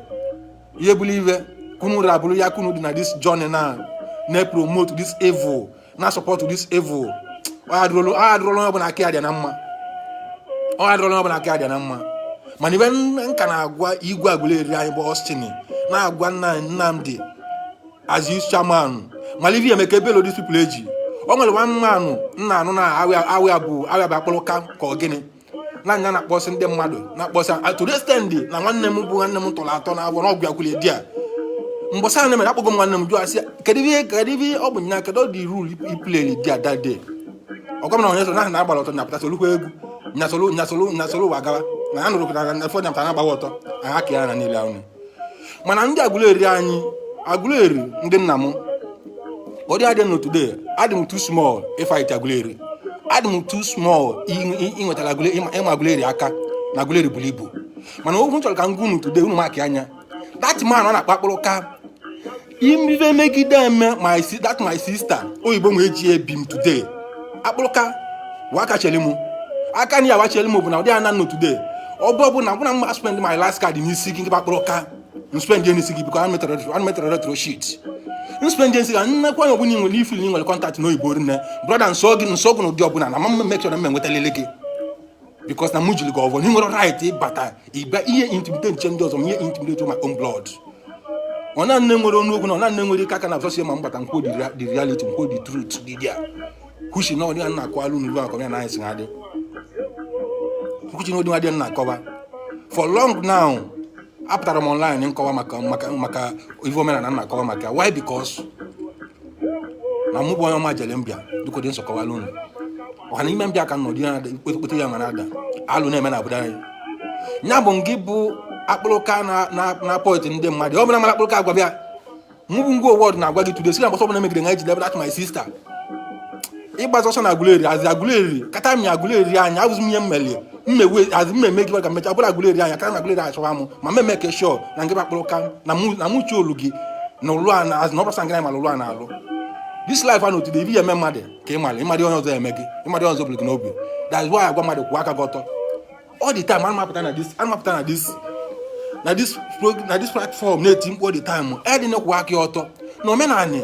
ihe bụrụ ive kunu rabụrụ ya kunu dị na this journey na na-promote this evil, na support this evil. Ọ adịrọla onye ọbụla aka ya dị na mma, ọ adịrọla onye ọbụla aka ya dị na mma. Mana ibe nka na-agwa igwe Aguleri anyị bụ Austin na-agwa nna Nnamdi as youth chairman mana ife emeka ebelo these people eji o nwere nwa mmanụ nna anụ na awịa bụ awịa bụ akpụrụka ka ọ gịnị na anya na-akpọsị ndị mmadụ na-akpọsị to the extent na nwanne m bụ nwanne m tọrọ atọ na agwọ na ọgwụ akwụlie di a mbọsị ahụ mere akpọgo m nwanne m jụọ asị, kedu ihe ọ bụ nya, kedu the role i play di a that day? Ọgwa m na onye so na agbara ọtọ nyapụta solukwa egwu nyasolu nyasolu nyasolu ụwa gawa na ya nụrụ na efọ nyapụta na-agbawa ọtọ aha ka ya na niile ahụ. Mana ndị Aguleri anyị, Aguleri ndị nna m, ọ dị adị nọ today, adị m too small ịfight Aguleri, adị m too small ịnwetara ịma Aguleri aka na Aguleri buru ibu. Mana okwu m chọrọ ka m gwa unu today, unu maki anya that man ọ na-akpa akpụrụ ka ife megide eme that my sister oyibo nwee ji ebi m today akpụrụka waka cheli m aka na ya wacheli m bụ na ụdị ana nọ today ọ bụ ọbụ na ọbụna m spend my last card n'isi gị nke akpụrụka m spend n'isi gị because I'm metere retro shit m spend n'isi gị nnekwa anya ọbụla nwere ifili nwere contact n'oyibo rinne brother nsọ gị nsọ gị n'ụdị ọbụla na ma make sure na m enwetalele gị because na mụ jiri gị ọvọ na ị nwere right ịbata ịbịa ihe intimidate nche ndị ọzọ ma ihe intimidate my own blood. Ọ na nne nwere ọnụ okwu na ọ na nne nwere ike aka na abụsọsi ma mgbata nkwuo the reality, nkwuo the truth dị dia kwuchi na ọdị ya na-akọwalụ unu akọ ya na anyị si ha dị kwuchi na ọdị nwa dị na-akọwa for long now. Apụtara m online nkọwa maka ife omenala na-akọwa maka why, because na mụ bụ onye ọma jere mbịa dịka dị nsọ kọwala unu ọha na ime mbịa ka nọ dị ya kpete ya ma na-ada alụ na-eme na obodo anyị. Ya bụ ngị bụ akpụrụka na point ndị mmadụ ọ bụla mara akpụrụka agwa bịa. Mụ bụ ngwa wọd na-agwa gị today, si na mgbasa ọbụla megide nga ejide that my sister ịgbaza ọsọ na Aguleri azi Aguleri kata mi Aguleri anya abụzi m ihe mmelie mmewe azi mmemme gị ka mmecha ọbụla Aguleri anya kata m Aguleri achọwa m ma mmemme ke sure na ngị bụ akpụrụka na mụ chi olu gị na ụlụ a na azụ na ọbụla ngị mara ụlụ a na-alụ this life a na otude ibi ya eme mmadụ ka ị mara ịmadị onye ọzọ eme gị ịmadị onye ọzọ bụrụ gị n'obi. That's why agwa mmadụ kwụọ aka gị ọtọ all the time. Ana m apụta na this platform na-eti mkpu all the time, edị na-kwụ aka ya ọtọ na omenanị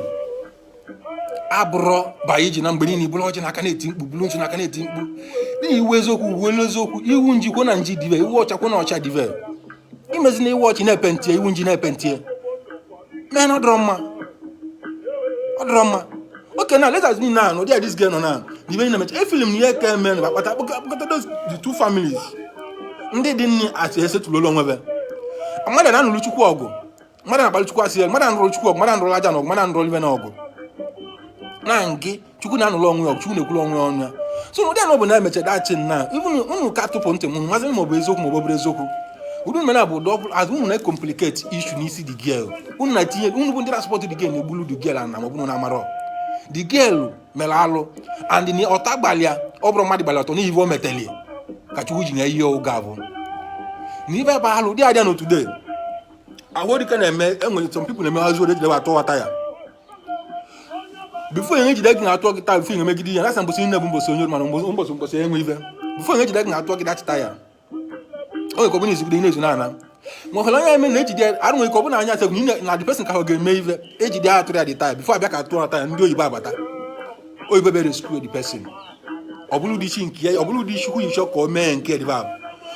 abụrọ ba iji na mgbe niile bụrụ ọjị n'aka na-eti mkpu, bụrụ nchu n'aka na-eti mkpu n'ihi iwu eziokwu wuo elu eziokwu iwu njikwa na nji dive iwu ọcha kwụ na ọcha dive imezi na iwu ọchị na-epentie iwu nji na-epentie mee na ọ dọrọ mma, ọ dọrọ mma. Okay, now let us mean now no there this girl nọ na ibe na-emecha efili m na ihe ka eme na akpata akpọkọta those the two families ndị dị nni asị esetụlụlụ onwe be. Mmadụ na-anụrụ Chukwu ọgụ, mmadụ na-akpalụ Chukwu asị, mmadụ na-anụrụ Chukwu ọgụ, mmadụ na-anụrụ aja na ọgụ, mmadụ na-anụrụ ibe na ọgụ na ngị Chukwu na-anụrụ onwe ya ọgụ, Chukwu na-ekwuru onwe ya ọnụ ya. So ụdị anọ bụ na-emecha dachin na even unu ka tụpụ ntị m masị ma ọ bụ eziokwu ma ọ bụ obere eziokwu. Ụdị unu bụ ụdị azụ unu na-ecomplicate issue n'isi the girl unu na-etinye. Unu bụ ndị na-support the girl na-egbulu the girl na ma ọ bụ na amarọ the girl mere alụ and na ọta gbalịa ọ bụrụ mmadụ gbalịa ọtọ n'ihi ife o meteli ka Chukwu ji nye ihe oge abụ na ife ebe alụ dị adịa n'otu day ahụ dịka na-eme. Enwere some people na-eme azụ ejide atụ ọta ya before enye ejide gị na-atụ gị taa, before enye megide ya nasa mbọsị nne bụ mbọsị onye mana mbọsị enwe ife before enye ejide gị na-atụ gị dachịta ya o nwere ka ọ bụrụ izugide na-ezu na ana ma ọhụrụ anya eme na ejide arụ nwere ka ọ bụrụ na anya asị na the person ka ọ ga-eme ife ejide ya atụrụ ya dị taya before abịa ka atụọ taya ndị oyibo abata oyibo be rescue the person. Ọ bụrụ ụdị isi nke ya, ọ bụrụ ụdị chukwu yichọ ka o mee nke dịba ahụ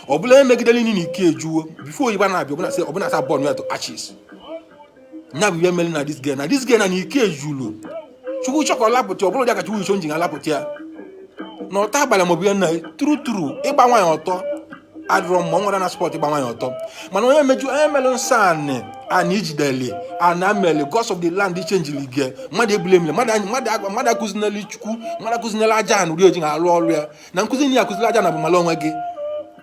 ọ bụla emegidere niile ike ejuo before oyibo na-abịa ọbụna sị ọbụna sa burn ya to ashes. Nya bụ ihe mere na this girl na this girl na ike ejulu chukwu chọ ka ọ lapụta ọ bụrụ dị ka chukwu yichọ njin alapụta ya na ọtọ abalị maọbụ ihe nna turu turu ịgba nwaanyị ọtọ adịrọ mma. Ọ nwere na sport ịgba nwaanyị ọtọ mana onye meju onye melụ nsọ anị anị ijideli ana meli gods of the land chenjili gị mmadụ ebule emile mmadụ akụzinelu chukwu, mmadụ akụzinelu aja anụ ri oji na-alụ ọrụ ya na nkụzi niile akụzili aja na bụ mala onwe gị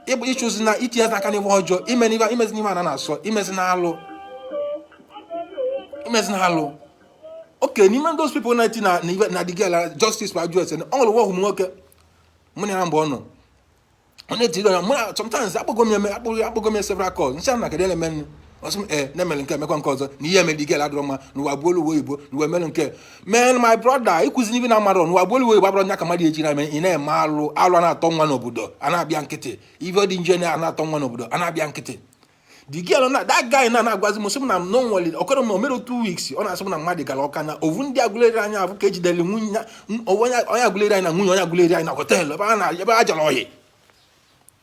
ịchụzi na itinye n'aka n'ife ọjọọ ime n'ife imezi n'ife ana na-asọ imezi na alụ imezi na alụ. Okay, n'ime those people na-eti na the girl justice for ajụ ese ọ nwere nwa ọhụm nwoke mụ na ya mgbe ọ nọ ọ na-eti ya mụ na sometimes akpọgo m ya akpọgo m ya several calls nsị na kedu eme nnu ọsị m ee na-emere nke emekwa nke ọzọ na ihe emere the girl adịrọ mma n'ụwa bụ olu uwe oyibo n'ụwa emere nke man my brother ịkụzi n'ibe na amarọ n'ụwa bụ olu uwe oyibo abụrọ nya ka mmadụ eji na-eme ị na-eme alụ alụ a na-atọ nwa n'obodo a na-abịa nkịtị ife dị nje a na-atọ nwa n'obodo a na-abịa nkịtị. The girl na that guy na na-agwazi m sị m na no nwere ọkọrọ m o mere 2 weeks ọ na-asị m na mmadụ gara ọka na ovu ndị agụleri anya abụ ka ejidere nwunye onye agụleri anyị na nwunye onye agụleri anyị na hotel ebe a na ebe a jọrọ oyi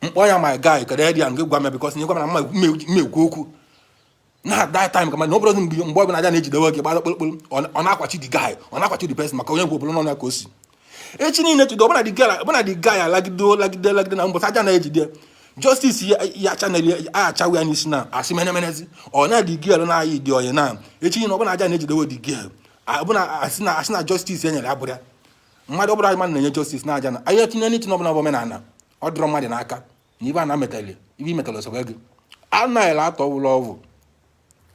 mkpọ ya my guy kedu edi ya nke gwa m because nye gwa m na mma mmekwu okwu na that time ka na ọ bụrụ mgbe ọbụla aja na-ejidewe gị gbara kpụrụkpụrụ ọ na-akwachi the guy, ọ na-akwachi the person maka onye gwe obodo nọ ya ka o si echi niile tudo ọbụna the guy ọbụna the guy alagide lagide lagide na mbọsị aja na-ejide justice ya ya channel ya achawu ya n'isi na asị menemenezi ọ na the girl na-ayị dị oyi na echi niile ọbụna aja na-ejidewe the girl ọbụna asị na justice e nyere abụrụ ya mmadụ ọbụla mmadụ na-enye justice na aja na anyị etinye n'ịtinye ọbụla bụ omenala ọ dịrọ mmadụ n'aka na ibe a na metali ibe imetali ọsọ gị anaghị atọ ụlọ ọvụ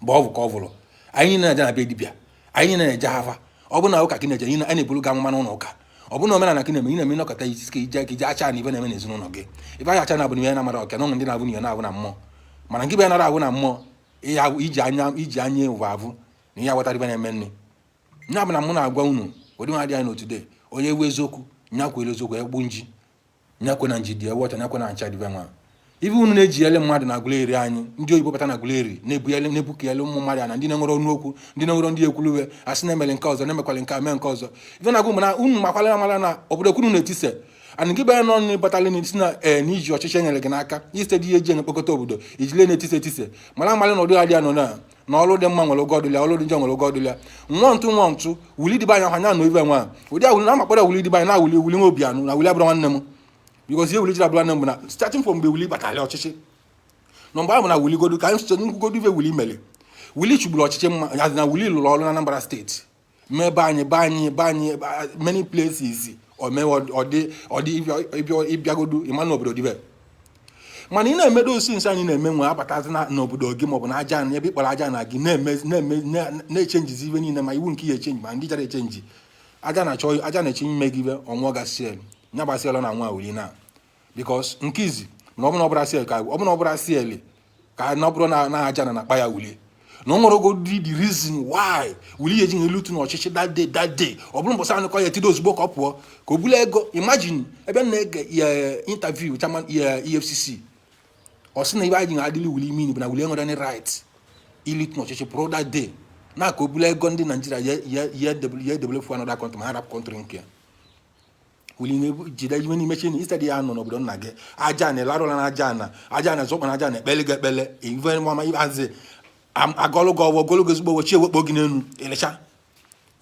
bụ ọvụ ka ọ vụrụ. Anyị niile na-eje na be dibịa, anyị niile na-eje afa. Ọ bụ na ụka ka ị na-eje, anyị na-eburu gị amụma n'ụlọ ụka. Ọ bụ na omenala ka ị na-eme, ị na-eme ịnọkọta isi ka ije ka ije acha na ibe na-eme n'ezinụlọ gị ibe anyị acha na abụ na ihe na-amara ọka na ụmụ ndị na-abụ na ihe na-abụ na mmụọ mana nke bụ ya nara abụ na mmụọ iji anya ụwa abụ na ihe aghọtara ibe na-eme nne nya bụ na mụ na-agwa unu ụdị nwa dị anyị n'otu de onye ewu eziokwu nya kwere eziokwu ekpu nji nyakwe na nji dị ewu ọcha nyakwe na ncha dịbe nwa ibe unu na-eji ele mmadụ na Aguleri anyị ndị oyibo bata na Aguleri na-ebuyele na-ebukele ụmụ mmadụ na ndị na-enwere ọnụ okwu ndị na-enwere ndị ekwuluwe asị na-emere nke ọzọ na-emekwala nke a mee nke ọzọ ife na-agụ mụ na unu makwala amala na obodo kwunu na-etise and gị banye n'ọnụ batala n'isi na ee n'iji ọchịchị enyere gị n'aka iste dị ihe eji enye mkpokọta obodo ijile na-etise etise mara amala na ụdị adị ya nọ na Na ọlụ dị mma nwere ụgwọ ọdụlịa, ọlụ dị njọ nwere ụgwọ ọdụlịa. Nwa ntụ, nwa ntụ wuli dịbe anya anya na ibe nwa ụdị awuli na amakpọrọ wuli dịbe anya na wuli wuli nwa obi anụ na wuli abụrụ nwanne m, because ihe wuli jiri abụrụ nwanne m bụ na starting from mgbe wuli batara ọchịchị na mgbe ahụ na wuli godu ka anyị site nkwugodu ife wuli mere. Wuli chugburu ọchịchị mma ya na wuli lụrụ ọrụ na Anambra Steeti, mee be anyị, be anyị, be anyị many places. O mee ọdị ọdị ịbịagodu ịma n'obodo dịbe, mana ị na-emedo osi nsị anyị na-eme nwe abatazi n'obodo gị maọbụ na aja na ebe ịkpọrọ aja na gị na-eme na-eme na-echenjizi ibe niile, ma iwu nke ya echenji, ma ndị chara echenji aja na-achọ aja na-eche ime gị ibe ọnwụọ gasịel nyabasịel na nwa wuli na because nke izi na ọ bụrụ na ọ bụrụ asịel ka ọ bụrụ na ọ bụrụ asịel ka na ọ bụrụ na aja na na-akpa ya wulie na o nwere ogodi the reason why wuli ya eji elutu n'ọchịchị that day, that day ọ bụrụ mbọsị anụkọ ya etido ozugbo ka ọ pụọ ka o bulu ego. Imagine ebe m na-ege ya interview chairman ya EFCC, ọ sị na ibe anyị ji adịli wuli imi bụ na wuli enwere any right ilutu n'ọchịchị pụrụ that day na ka o bulu ego ndị Naijiria ya ya ya develop another country, ma ha rapụ country nke ya. Wuli na jide iwe n'ime chi instead ya nọ n'obodo nna gị, aja na ịlarụla na aja na aja na zọkpa na aja na ekpele gị ekpele ive mama azi agọlụ gị ọwọ gọlụ gị ezigbo ọwọ chi ewekpo gị n'elu ịlịcha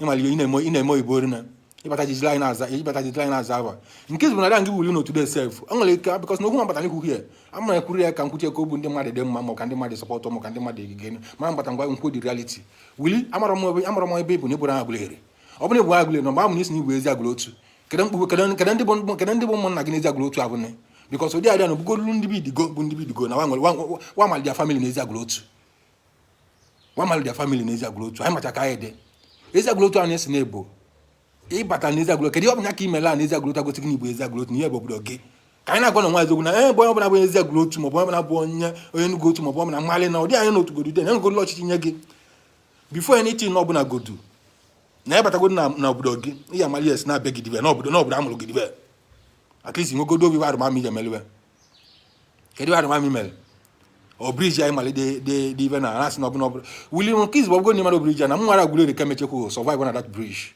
ịmala ihe ị na-eme oyibo ori na ịbata jijiri anyị na-aza ịbata jijiri anyị na-aza ava nke izụ na gị wuli n'otu day sef o nwere ike, because na okwu ma batara ikwu here ama ekwuru ya ka nkwuche ka obu ndị mmadụ dị mma, ma ka ndị mmadụ support, ma ka ndị mmadụ egige mara mbata ngwa nkwu dị reality. Wuli amara m ebe, amara m ebe ịbụ na ịbụrụ Agụleri. Ọ bụrụ na ịbụ Agụleri na mgbe ahụ na isi na ịbụ ezi agụrụ otu, kedu mkpu kedu ndị bụ, kedu ndị bụ ụmụnna gị n'ezi agụrụ otu abụne? Because ụdị adịa na obugolu ndị bụ idigo bụ ndị bụ idigo na wa nwere their family n'ezi agụrụ otu, wa mali their family n'ezi agụrụ otu. Anyị macha ka anyị dị ezi agụrụ otu anyị si na-ebo ịbata n'ezi agụrụ. Kedu ihe ọ bụla ka imele a n'ezi agụrụ otu agosi gị na igbo ezi agụrụ otu na ihe bụ obodo gị? Ka anyị na-agwa na nwa eziokwu na ebe onye ọbụla bụ ezi agụrụ otu, maọbụ onye ọbụla bụ onye onye Enugu otu, maọbụ ọbụla mmalị na ụdị anyị n'otu godu dị na enwegodu ọchịchị nye gị before anything ọbụla godu na ịbatagodu na obodo gị, ihe amali esi na-abịa gị dibe n'obodo n'obodo amụrụ gị dibe. At least nwegodo obi arụmamị iji emeliwe. Kedu arụmamị mere ọ bridge anyị mali dị dị dị ibe na asị na ọbụla ọbụla wuli nke izu ọbụgo n'ime bridge a na m nwara Aguleri ka mechekwu survive na that bridge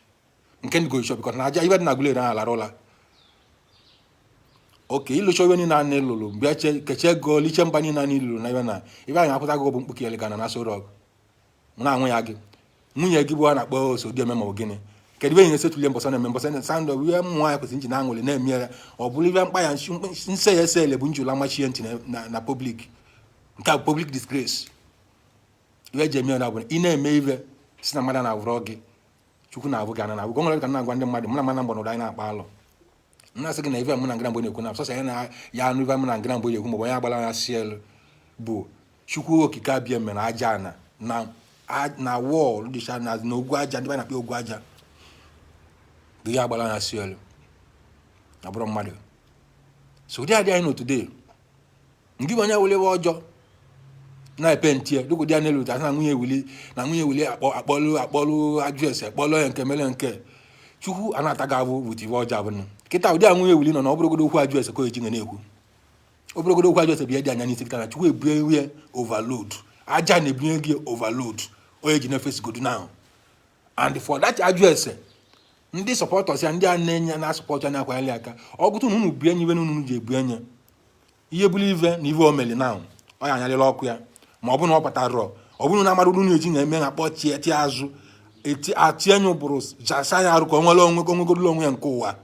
nke ndị goshọ, because na aja ibe dị na Aguleri ahụ alara ụla oke ịlụcha ibe niile a na-elụlụ mgbe eche kechie ego liche mba niile a na-elụlụ na ibe na ibe anyị apụta gị bụ mkpuke ele na Aso Rock na anwụ ya gị nwunye gị bụ a na-akpọ osodieme ma ọ gịnị? Kedu ibe nyere setulie mbọsọ na-eme mbọsọ sandọ ihe mmụọ ya kwesịrị nji na aṅụrị na-eme ya? Ọ bụrụ ibe mkpa ya nse ya ese ele bụ njụla machie ntị na public. Nke a bụ public disgrace. Ibe eji eme ya na bụ ị na-eme ibe si na mmadụ na-awụrọ gị, Chukwu na-abụ gị ana na abụ. Nwere ka m na-agwa ndị mmadụ, mụ na mmadụ mgbọ anyị na-akpa alụ, m na-asị gị na ife mụ na ngịra mgbe na-ekwu na sọsọ ya na ya anụ ife mụ na ngịra mgbe na-ekwu, maọbụ onye agbara ya si elu bụ Chukwu Okike abịa mere aja ana na na wall dịcha na ogwu aja ndị be na-akpọ ogwu aja bụ ihe agbara ya si elu na bụrụ mmadụ. So ụdị adị anyị nọ today, ndị bụ onye wele ọjọọ na-epe ntie dịka ụdị a na-elu ụta na nwunye wuli na nwunye wuli akpọ akpọlụ akpọlụ ajụ ese akpọlụ ya nke mere nke Chukwu a na-ata gị abụ wit ife ọjọọ abụnụ kịta. Ụdị a nwunye wuli nọ na ọ bụrụgodo okwu ajụ ese ka o eji na-ekwu obụrụgodo okwu ajụ ese bụ ihe dị anya n'isi kịta na Chukwu ebunye overload, aja na-ebunye gị overload onye ji na-efesi godu now. And for that ajụ ese ndị supporters ya, ndị a na-enye na support ya na-akwanyere aka ọgụtụ na unu bue enyi ibe na unu ji ebu enye ihe bụrụ ive na ive o meli now ọ ya anyalịla ọkụ ya, ma ọ bụ na ọ kpatarọ ọ bụrụ na amara unu eji na-eme na akpọ tie tie azụ eti atie anya ụbụrụ jasa ya arụ ka o nwere onwe ka o nwegodolo onwe ya nke ụwa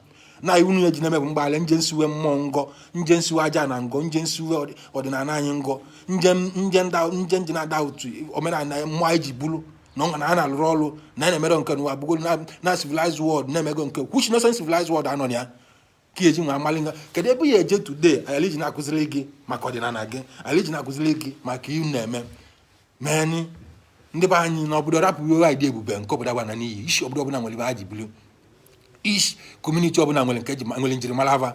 na iwu ya ji na-eme bụ mgbagharị nje nsiwe mmụọ ngọ, nje nsiwe aja na ngọ, nje nsiwe ọdịnala anyị ngọ, nje nje nda nje nje na-ada otu omenala mmụọ anyị ji bụrụ na ọ na a na-alụrụ ọrụ na a na-emere nke n'ụwa bụgoro na civilized world na-emego nke which nonsense civilized world anọ na ya ka eji nwe amali nga. Kedu ebe ya eje today? Anyị ji na-akụziri gị maka ọdịnala gị, anyị ji na-akụziri gị maka ihe na-eme meni ndị be anyị na obodo rapụ iwe anyị dị ebube nke obodo agba na n'iyi. Isi obodo ọbụla nwere ibe ha ji bulu, each community ọbụla nwere nke nwere njirimara ava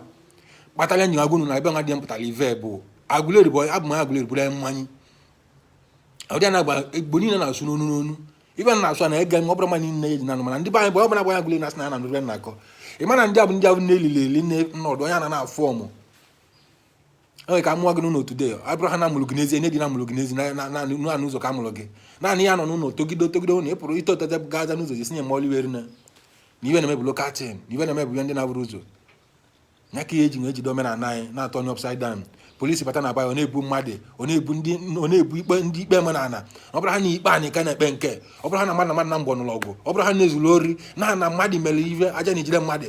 kpatara nyi agwụnụ na ebe nwa dị mpụtara ive bụ Aguleri bụ abụ m Aguleri bụrụ mmanya ụdị a na-agba Igbo niile na-asụ n'onu n'onu ibe na-asụ a na-ege ọ bụrụ mma niile eji nanụ, mana ndị be anyị bụ ọbụla gbanya Aguleri na-asị na ya na nụrụ na-akọ. Ị ma na ndị a bụ ndị ahụ na-elili eli nnọdụ onye a na-afụ ọmụ enwere ka amụọ gị n'ụlọ today abụrụ ha na amụrụ gị n'ezie nye dị na amụrụ gị n'ezi na na n'ụzọ ka amụrụ gị naanị ya nọ n'ụlọ togide togide na ị pụrụ ito tete gaza n'ụzọ jesi nye ma oliwere na iwe na-eme bụ local thing na iwe na-eme bụ ihe ndị na-abụrụ ụzọ. Ya ka ihe eji ejide omenala anyị na-atọ onye upside down. Polisi bata na baya, ọ na-ebu mmadụ, ọ na-ebu ndị, ọ na-ebu ikpe, ndị ikpe omenala. Ọ bụrụ ha na ikpe anyị ka na-ekpe nke ọ bụrụ ha na mmadụ na mmadụ na mgbọ nụrụ ọgụ, ọ bụrụ ha na-ezuru ori na mmadụ mere ive aja na ejide mmadụ,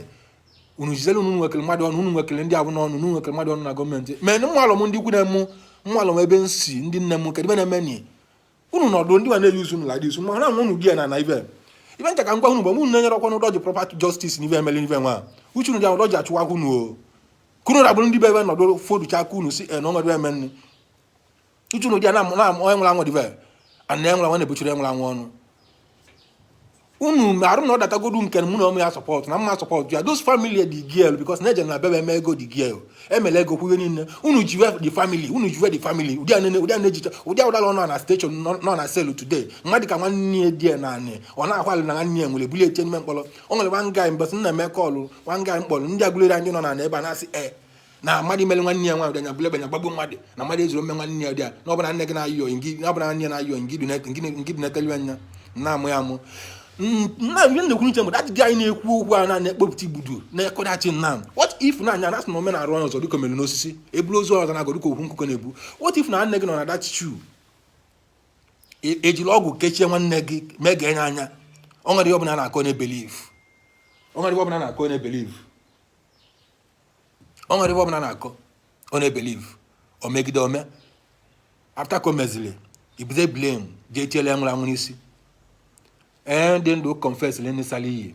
unu jidere. Unu nwekere mmadụ ọnụ, unu nwekere ndị abụ n'ọnụ, unu nwekere mmadụ ọnụ na gọọmenti. Mee mmalụ m, ndị ikwu na-emu mmalụ m ebe m si, ndị nne m, kedu ebe na-eme ni unu nọdụ? Ndị nwa na-eyi usu like this, ma na unu di ya na ive ibe ncha ka ngwa unu. Mgbe unu na-enyere ọkwa n'ụdọ ji proper justice n'ive emele n'ive nwa uche unu ji ahụ, ụdọ ji achụwa unu o kunu rabụrụ ndị be ebe nọdụ foducha aka unu si na onwere eme nni uche unu dị ya na onye nwụrụ anwụ dịve ana enwere anwụ na-ebuchiri enwere anwụ ọnụ unu arụ na ọ datagodu nke mụ na ụmụ ya support na mma support ya, those family, the girl, because na eje na bebe eme ego the girl emele ego kwuhe niile. Unu jiwe the family, unu jiwe the family. Ụdị a nene, ụdị a na-ejicha, ụdị a ụdala ọnụ na station nọ na cell today. Mmadụ ka nwanne ya die na anị, ọ na-akwali na nwanne ya nwere bulie eche n'ime mkpọrọ. O nwere one guy mbọsị nna eme call, one guy mkpọrọ ndị agụlere anyị nọ na ebe a na-asị e na mmadụ imere nwanne ya nwaanyị anya bule banya gbagbuo mmadụ, na mmadụ ezuru ome nwanne ya dị a, na ọbụla nne gị na-ayọ ngị, na ọbụla nwanne ya na-ayọ ngị dị neteli anya na-amụ ya amụ nna. Ihe na-ekwu nche mgbe that guy na-ekwu okwu a na-ekpopụta igbudu na-ekọdachi nna. What if na anya na-asị na omenala onye ọzọ dịka mere n'osisi eburu ozu ọzọ na-agọ dịka okwu nkụkọ na-ebu? What if na nne gị nọ na that shoe, ejiri ọgwụ kechie nwanne gị mee ga enye anya? O nwere ihe ọbụla na-akọ na-ebelieve, o nwere ihe ọbụla na-akọ na-ebelieve, o nwere ihe ọbụla na-akọ ọ na-ebelieve. O megide ome after ka o meziri ibuze blame jee tiele ya nwụrụ anwụ n'isi. Ee, ndị ndụ confess le ndị sara iyi,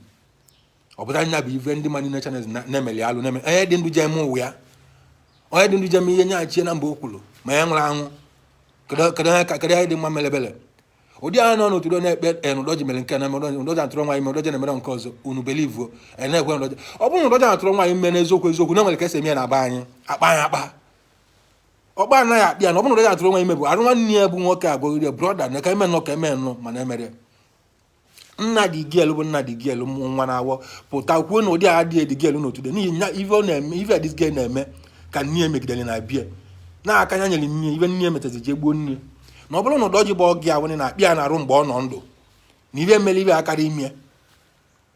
ọ pụtara nya bụ ife ndị mmadụ channels na-emeli alụ na-eme. Onye dị ndụ je eme ụwa ya, onye dị ndụ je eme ihe nyaghachie na mgbe o kwuru ma ya nwụrụ anwụ. Kedu onye kedu onye dị mma melebele ụdị ahụ nọ n'otudo na-ekpe e n'ụdọji mere nke na ụdọji atụrụ nwaanyị ime, ụdọji na-emere nke ọzọ? Unu believuo e na-ekwe ụdọji. Ọ bụrụ na ụdọji atụrụ nwaanyị ime n'eziokwu eziokwu, na nwere ka esi eme ya na be anyị, akpa anyị akpa ọkpa anaghị akpị ya. Na ọ bụrụ na ụdọji atụrụ nwaanyị ime bụ arụ nwanne ya bụ nwoke agwagịrị ya, brother, na ka eme nnọọ ka eme nnọọ, mana emere nna dị girl bụ nna dị girl nwa na-awọ pụta kwuo na ụdị a adịghị dị girl n'otudo n'ihi nya ife ọ na-eme, ife this girl na-eme ka nne ya megidere na bie na-aka ya nyere nne ife nne ya metazi jee gbuo nne. Na ọ bụrụ na ụdọji bụ ọgị awụnị na-akpị ya na-arụ mgbe ọ nọ ndụ, na ife mere ife akara ime,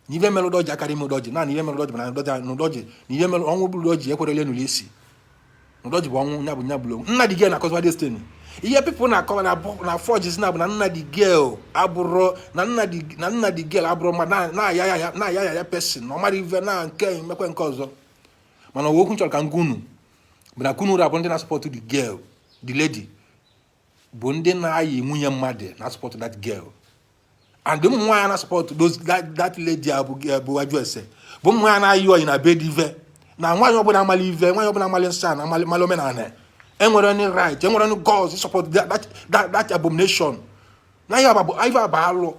na ife mere ụdọji akara ime ụdọji na ife mere ụdọji bụ na ụdọji na ụdọji na ife mere ọnwụ bụrụ ụdọji ekwerele n'ụlọ isi ụdọji bụ ọnwụ nya bụ nya bụrụ nna dị girl na-akọzwa destiny. Ihe people na-akọwa na na forges na bụ na nna dị girl abụrụ na nna dị na nna dị girl abụrụ mmadụ na-aya ya na-aya ya ya person na ọ mara ife na nke mekwe nke ọzọ. Mana okwu m chọrọ ka m gwa unu bụ na kunu abụ ndị na-support the girl, the lady, bụ ndị na-ayị nwunye mmadụ na support that girl, and ụmụ nwaanyị na support those that lady a bụ ajụ ese bụ ụmụ nwaanyị na-ayị oyi na be dị ive na nwaanyị ọbụla amali ive, nwaanyị ọbụla amali nsọ na amali mali omenala enwere any right, enwere any guts support that abomination na ihe bụ ife aba alụ.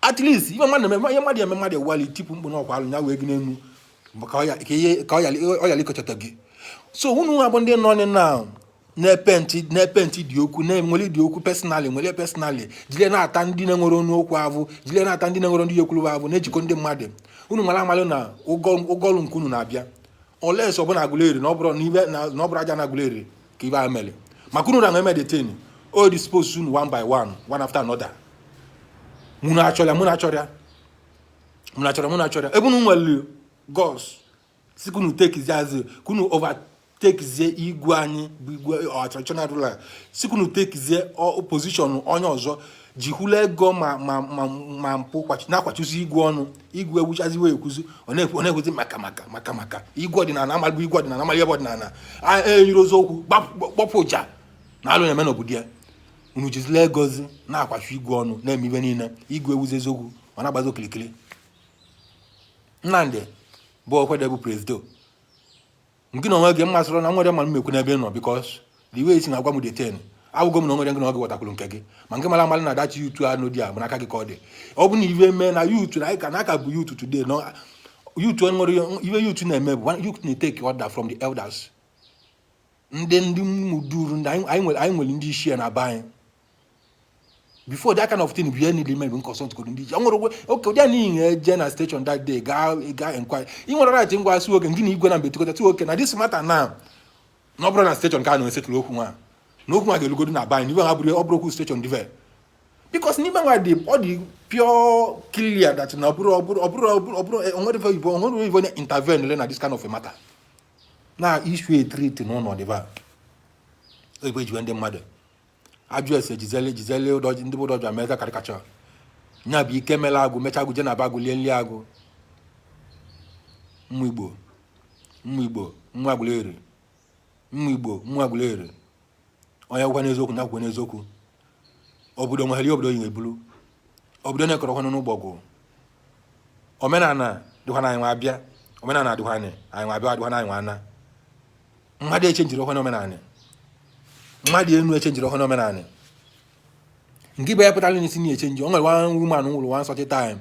At least ife mmadụ na-eme, ihe mmadụ eme mmadụ ewali tipụ mkpu n'ọkwa alụ ya wee gị n'enu ka ọ ya ka ihe ka ọ yala ịkọchata gị. So unu nwa bụ ndị nọ na na-epenti dị okwu na-enwere dị okwu personally, nwere personally jide na-ata ndị na-enwere ọnụ okwu avụ, jide na-ata ndị na-enwere ndị ekwuru avụ, na-ejikọ ndị mmadụ. Unu mara amalụ na ụgwọ ọrụ nke unu na-abịa oles ọbụla agụleri na ọ bụrụ na ibe na ọ bụrụ aja na agụleri ka ibe a mere maka unu na eme the thing o dispose unu one by one, one after another. Mụ na-achọrọ ya, mụ na-achọrọ ya, mụ na-achọrọ, mụ na-achọrọ ya. Ebe unu nwere guts si kunu tekizie azụ, kunu overtakezie igwe anyị bụ igwe traditional ruler, si kunu tekizie position onye ọzọ jikwula ego ma mpụ na-akwachuzi igwe ọnụ igwe ewuchaziwe ekwuzi ọ na-ekwu ọ na-ekwuzi maka igwe ọdịnala amalụ igwe ọdịnala amalụ ebe ọdịnala enyere ozi okwu gbapụ ụja na alụ na-eme n'obodo ya. Unu jizila egozi na-akwachu igwe ọnụ na-eme ibe niile igwe ewuzi eziokwu ọ na-agbazi okirikiri. Nnamdị bụ okwede bụ presido nke na onwe gị mmasịrị na nwere ma mmekwu n'ebe ị nọ, because the way esi na-agwa m the ten agwụgo m na onwere gị na ọ gị ghọtakwuru nke gị ma nke mara amalị na dachi youth anụ dị a bụ n'aka gị ka ọ dị. Ọ bụ na ive mee na youth na anyị ka n'aka bụ youth today no youth nwere ive youth na-eme bụ youth na-take order from the elders, ndị muduru ndị anyị nwere ndị isi ya na be anyị. Before that kind of thing bụ ihe niile ime bụ consult kodo ndị isi. Ọ nwere oke ụdị a n'ihi eje na station that day gaa inquire. Ị nwere right ngwa asị oge ngị na igwe na mbetikọta si oke na this matter now, na ọ bụrụ na station ka a na-esetụrụ okwu nwa na okwu nwa ga-elugodo na be anyị na ibe ha bụrụ ọ bụrụ okwu station dive. Because n'ime nwa dị, ọ dị pure clear that na ọ bụrụ onwere ife oyibo, onwere oyibo na intervene le na this kind of a matter na issue a treat n'ụlọ dịba. Oyibo ejiwe ndị mmadụ ajụ ese jizele jizele ụdọji ndị bụ ụdọji ameza karịkacha nya bụ ike mela agụ mechaa agụ je na be agụ lie nli agụ. Mmụ Igbo, mmụ Igbo, mmụ Agụleri, mmụ Igbo, mmụ Agụleri, onye gwa n'eziokwu na kwuo n'eziokwu. Obodo nwere obodo yi ebulu obodo na-ekọrọkwanụ n'ụgbọgwụ. Omenala dịkwa na anyị nwa abịa, omenala dịkwa anyị anyị nwa abịa, dịkwa na anyị nwa ana. Mmadụ echenjiri ọkwa n'omenala, mmadụ enu echenjiri ọkwa n'omenala. Nke bụ ya pụtara n'isi na echenji. O nwere one woman nwụrụ one certain time,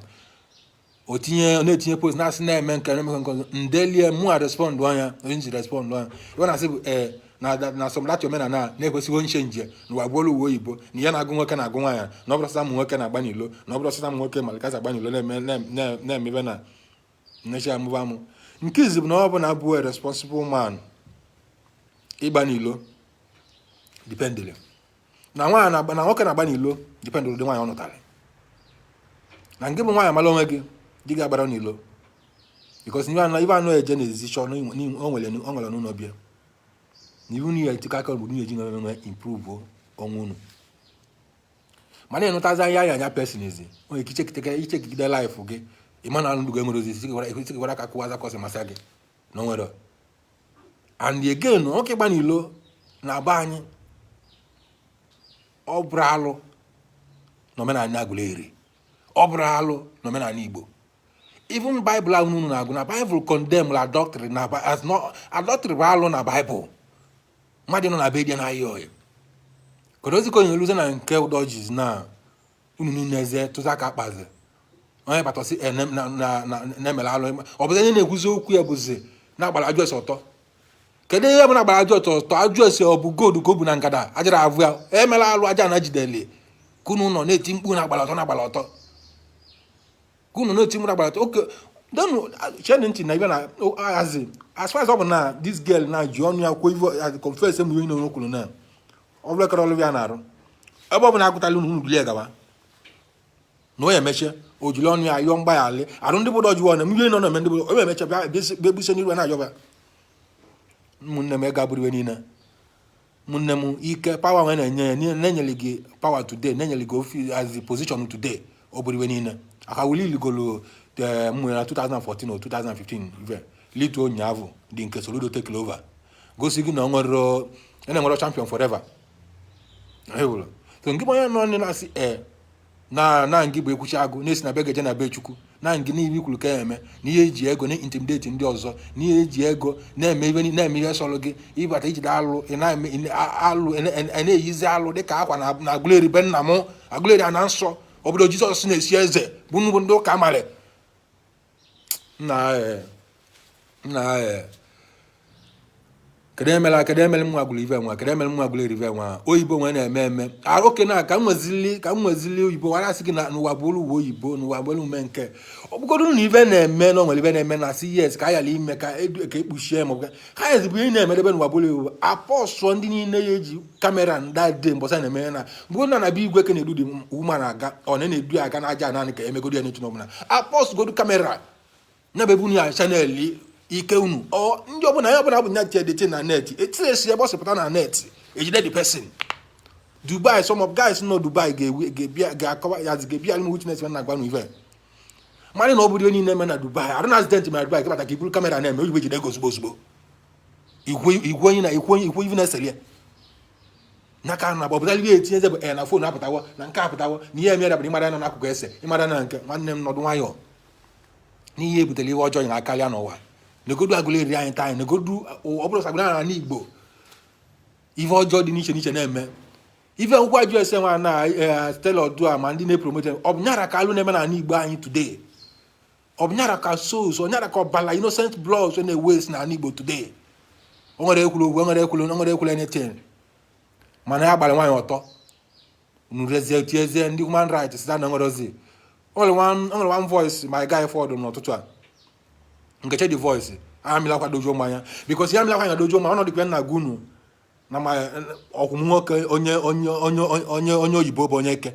o tinye, ọ na-etinye post na-asị na-eme nke na-eme nke ọzọ. Ndelie mụ a respond anya, onye nji respond anya, iwe na-asị bụ ee na some that omenala na-ekwesịghị nchenji n'ụwa gbuola uwe oyibo na ihe na-agụ nwoke na-agụ nwaanyị, na ọ bụrụ sịta ụmụ nwoke na-agba n'ilo, na ọ bụrụ sịta ụmụ nwoke malikasị agba n'ilo na-eme na-emebe na nnechi amụba amụ. Nke izi bụ na ọ bụ na abụ a responsible man ịgba n'ilo dependịrị na nwaanyị na nwoke na-agba n'ilo, dependịrị ụdị nwaanyị ọ nụtarị. Na nke bụ nwaanyị amala onwe gị, di gị agbara n'ilo, because ibe anụ eje n'ezi chọọ na o nwere n'ụlọ bịa na iwu ya etikọ aka bụ nwunye ji nwe nwe improve onwe unu. Mana ịnụtazi anya anya person ezi onye ike ichekigide life gị, ịma na ndụ gị enwere ozi isikwara aka kụwaza ka ọ si masị gị na o nwere. And again, nwoke ịgba n'ilo na-agba anyị, ọ bụrụ alụ n'omenala Agụleri, ọ bụrụ alụ n'omenala Igbo. Even Bible ahụ unu na-agụ, na Bible condemn adultery na as not adultery bụ alụ na Bible. Mmadụ nọ na be di na-ayọ ọyị, kedu ozi ka onye eluze na nke ụdọjiz na unu niile eze tụzi aka akpazi onye batọsị na-emere alụ? Ọ bụzi onye na-ekwuzi okwu ya bụzi na-agbara ajụ ese ọtọ. Kedu ihe bụ na agbara ajụ ese ọtọ? Ajụ ese ọ bụ gold ka o bu na ngada ajara avụ ya emela alụ aja na jidele ka unu nọ na-eti mkpu na agbara ọtọ, na agbara ọtọ, ka unu na-eti mkpu na agbara ọtọ. Oke denu chenu ntị na ibe na azi as far as ọ bụ na this girl na ji ọnụ ya kwuo ive confess m ihe na kwuru na ọ bụla kọrọ ọlụ ya na-arụ ebe ọ bụ na agụtala unu, unu bulie gawa na o emechie o jiri ọnụ ya yọọ mgbaghalị arụ ndị bụ dọjụọ na ihe nọ na-eme ndị bụ o emeche bịa bịa buse n'iru na-ayọba. Ụmụnne m, ego abụrụ iwe niile. Ụmụnne m, ike power nwe na-enye ya na-enyere gị power today, na-enyere gị ofi as the position today, ọ bụrụ iwe niile aka wuli iligolo m nwere na 2014 or 2015 ive lituo ụnyaahụ dị nke Soludo take over gosi gị na ọ nwere na-enwere champion forever. Ewuru so nke bụ onye nọ na-asị ee na ngị bụ ekwuchi agụ na-esi na be geje na be Chukwu na ngị n'ihe ikwuru ka eme na ihe eji ego na intimidate ndị ọzọ, na ihe eji ego na-eme ihe, na-eme ihe sọrọ gị ịbata ijide alụ ị na-eme alụ ị na-eyizi alụ dịka akwa na Agụleri be nna m. Agụleri a na nsọ obodo Jizọs na-esi eze bụ nnukwu ndị ụka mara nna nna. Kedu emela, kedu emere m agụrụ ive nwa, kedu emere m agụrụ erive nwa oyibo nwe na-eme eme oke na ka m nwezili oyibo wara asị gị na n'ụwa bụ ụlọ uwe oyibo, n'ụwa bụ ume nke ọ bụgodu na ive na-eme na o nwere ive na-eme na asị yes ka a ghara ime ka ekpuchie ma ọ bụ ha ezigbo ihe na-emedebe n'ụwa bụrụ iwu apọsụọ ndị niile ya eji camera ndade mbọsa na-eme na bụrụ na be igwe ka na-edu dị woman aga ọ na-edu ya aga na aja naanị ka emegodo ya n'etu n'ọbụla apọsụgodu camera na be bunu ya channel ike unu ọ ndị ọbụla ya ọbụla bụ nya tie dete na net etinye ebe ọ sịpụta na net ejide the person. Dubai, some of guys nọ Dubai ga-ebịa ga-akọwa ya ga-ebịa alụ witness na agwa ive mmadụ na ọ bụrụ ihe niile eme na Dubai arụ na accident na Dubai kebata ka iburu camera na-eme oyibo ejide ego ozugbo ozugbo ikwu ikwu onye na ikwu onye ikwu ive na-eseli ya n'aka na ọbụla ihe etinye eze bụ e na phone apụtawo na nke apụtawo na ihe emere bụ ịmara nọ n'akụkụ ese ịmara na nke nwanne m nọdụ nwayọọ n'ihe ebutere ihe ọjọọ na akarịa n'ụwa. Negodu agụla eri anyị taa anyị negodu ọ bụrụ sagoro na ala Igbo ihe ọjọọ dị n'iche n'iche na-eme ife nkwụ ajụ ese nwa na Stella Odua ma ndị na-epromote ọ bụ nyara ka alụ na-eme n'ala Igbo anyị today, ọ bụ nyara ka souls, ọ nyara ka ọbala innocent blood na-ewaste n'ala Igbo today. O nwere ekwuru okwu, o nwere ekwuru, o nwere ekwuru anything, mana ya gbara nwaanyị ọtọ nrezie tiezie ndị human rights sita na nwere ozi. O nwere one voice my guy fọdụ n'ụtụtụ a nkeche the voice amịlakwa dojuo mmanya because ya amịlakwa anya dojuo mmanya ọnọdụ kwe nna gị unu na ma ọkwụ m nwoke onye onye onye onye onye oyibo bụ onye eke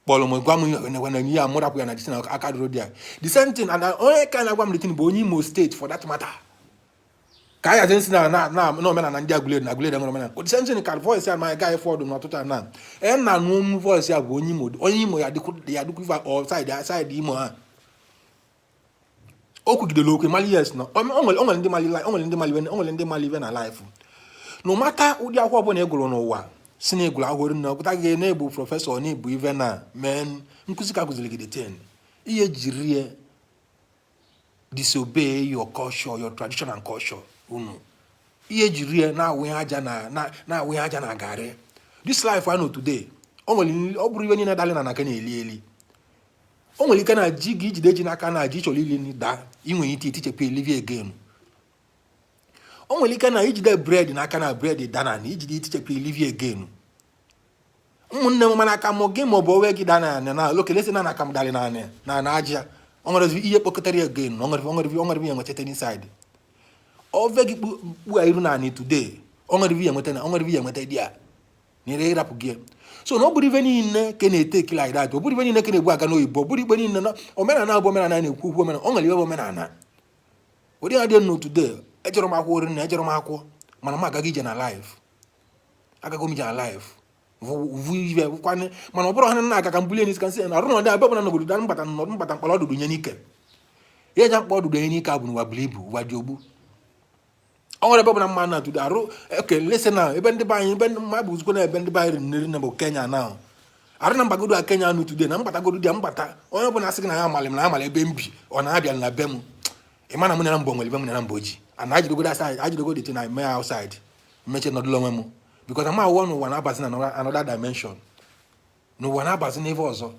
Kpọrọ m, gwa m ihe na ihe amụrapụ ya na disi na aka dụrụ dị ya. The same thing, and onye ka na-agwa m the thing bụ onye Imo State for that matter. Ka anyị hazi nsị na omenala ndị Aguleri na Aguleri nwere omenala. The same thing ka voice ya ma gaghị fọdụ n'ọtụtụ a na e na anụ voice ya bụ onye Imo. Onye Imo ya dịkwu, ya dịkwu ife ọ side Imo ha. O kwugidere okwu mali. Yes, na o nwere ndị mali, o nwere ndị mali, o nwere ndị mali ibe na life. No matter ụdị akwụkwọ ọbụla ị gụrụ n'ụwa, si na ịgụrụ akwụkwọ na ọpụta gị na-ebu professor na-ebu ive na men nkụzi ka kụziri gị the thing, ihe jiri ya disobey your culture, your tradition and culture unu, ihe jiri ya na-awụnye aja na na-awụnye aja na garị. This life I know today, o nwere, ọ bụrụ iwe niile dalị na naka na-eli eli. O nwere ike na ji gị ijide ji n'aka na ji chọrọ ili daa, ị nwere ike itichepụ elivi again. O nwere ike na ijide bread n'aka na bread dana na ijide itichepụ elivi again. Ụmụnne m, mana aka mụ gị ma ọ bụ owe gị da na na lokelesi na aka m dalị na aja, o nwere ihe kpọkọtara ya again. O nwere ihe nwechata inside ove gị kpu iru na anị today. O nwere ihe nweta na o nwere ihe nweta dị ya na ire ịrapụ gị. So na ọ bụrụ ife niile ka na-eteki like that, ọ bụrụ ife niile ka na-egbu aga n'oyibo, ọ bụrụ ikpe niile na omenala bụ omenala na-ekwu okwu omenala. O nwere ife bụ omenala ụdị ha dị nụ today. Ejọrọ m akwụkwọ ori na ejọrọ m akwụkwọ, mana m agaghị ije na life, agaghị m ije na life vu ife kwanị. Mana ọ bụrụ ha na aga ka m bulie n'isi ka nsị na arụ na ọdị abịa ọbụla nọgodo da mbata nọdụ mbata mkpọrọ ọdụdụ nye n'ike. Ihe eji mkpọ ọdụdụ nye n'ike bụ n'ụwa buru ibu, ụwa dị ogbu. Ọ nwere ebe ọbụla mma na tudo arụ eke lesi na ebe ndị be anyị, ebe ndị mma bụ zukwa na ebe ndị be anyị riri nne bụ Kenya na arụ na mgbagodo a Kenya nụ today na mbatagodo dị mbata. Onye ọbụla asị gị na ya amalị m na amalị ebe m bi, ọ na-abịa na be m. Ị ma na mụ na mbọ nwere ebe m na mbọ ji ana ajidogodo aside, ajidogodo dị na mee outside mmeche nọdụla onwe m, because ama awụọ n'ụwa na-abazi na another dimension, n'ụwa na-abazi n'ebe ọzọ.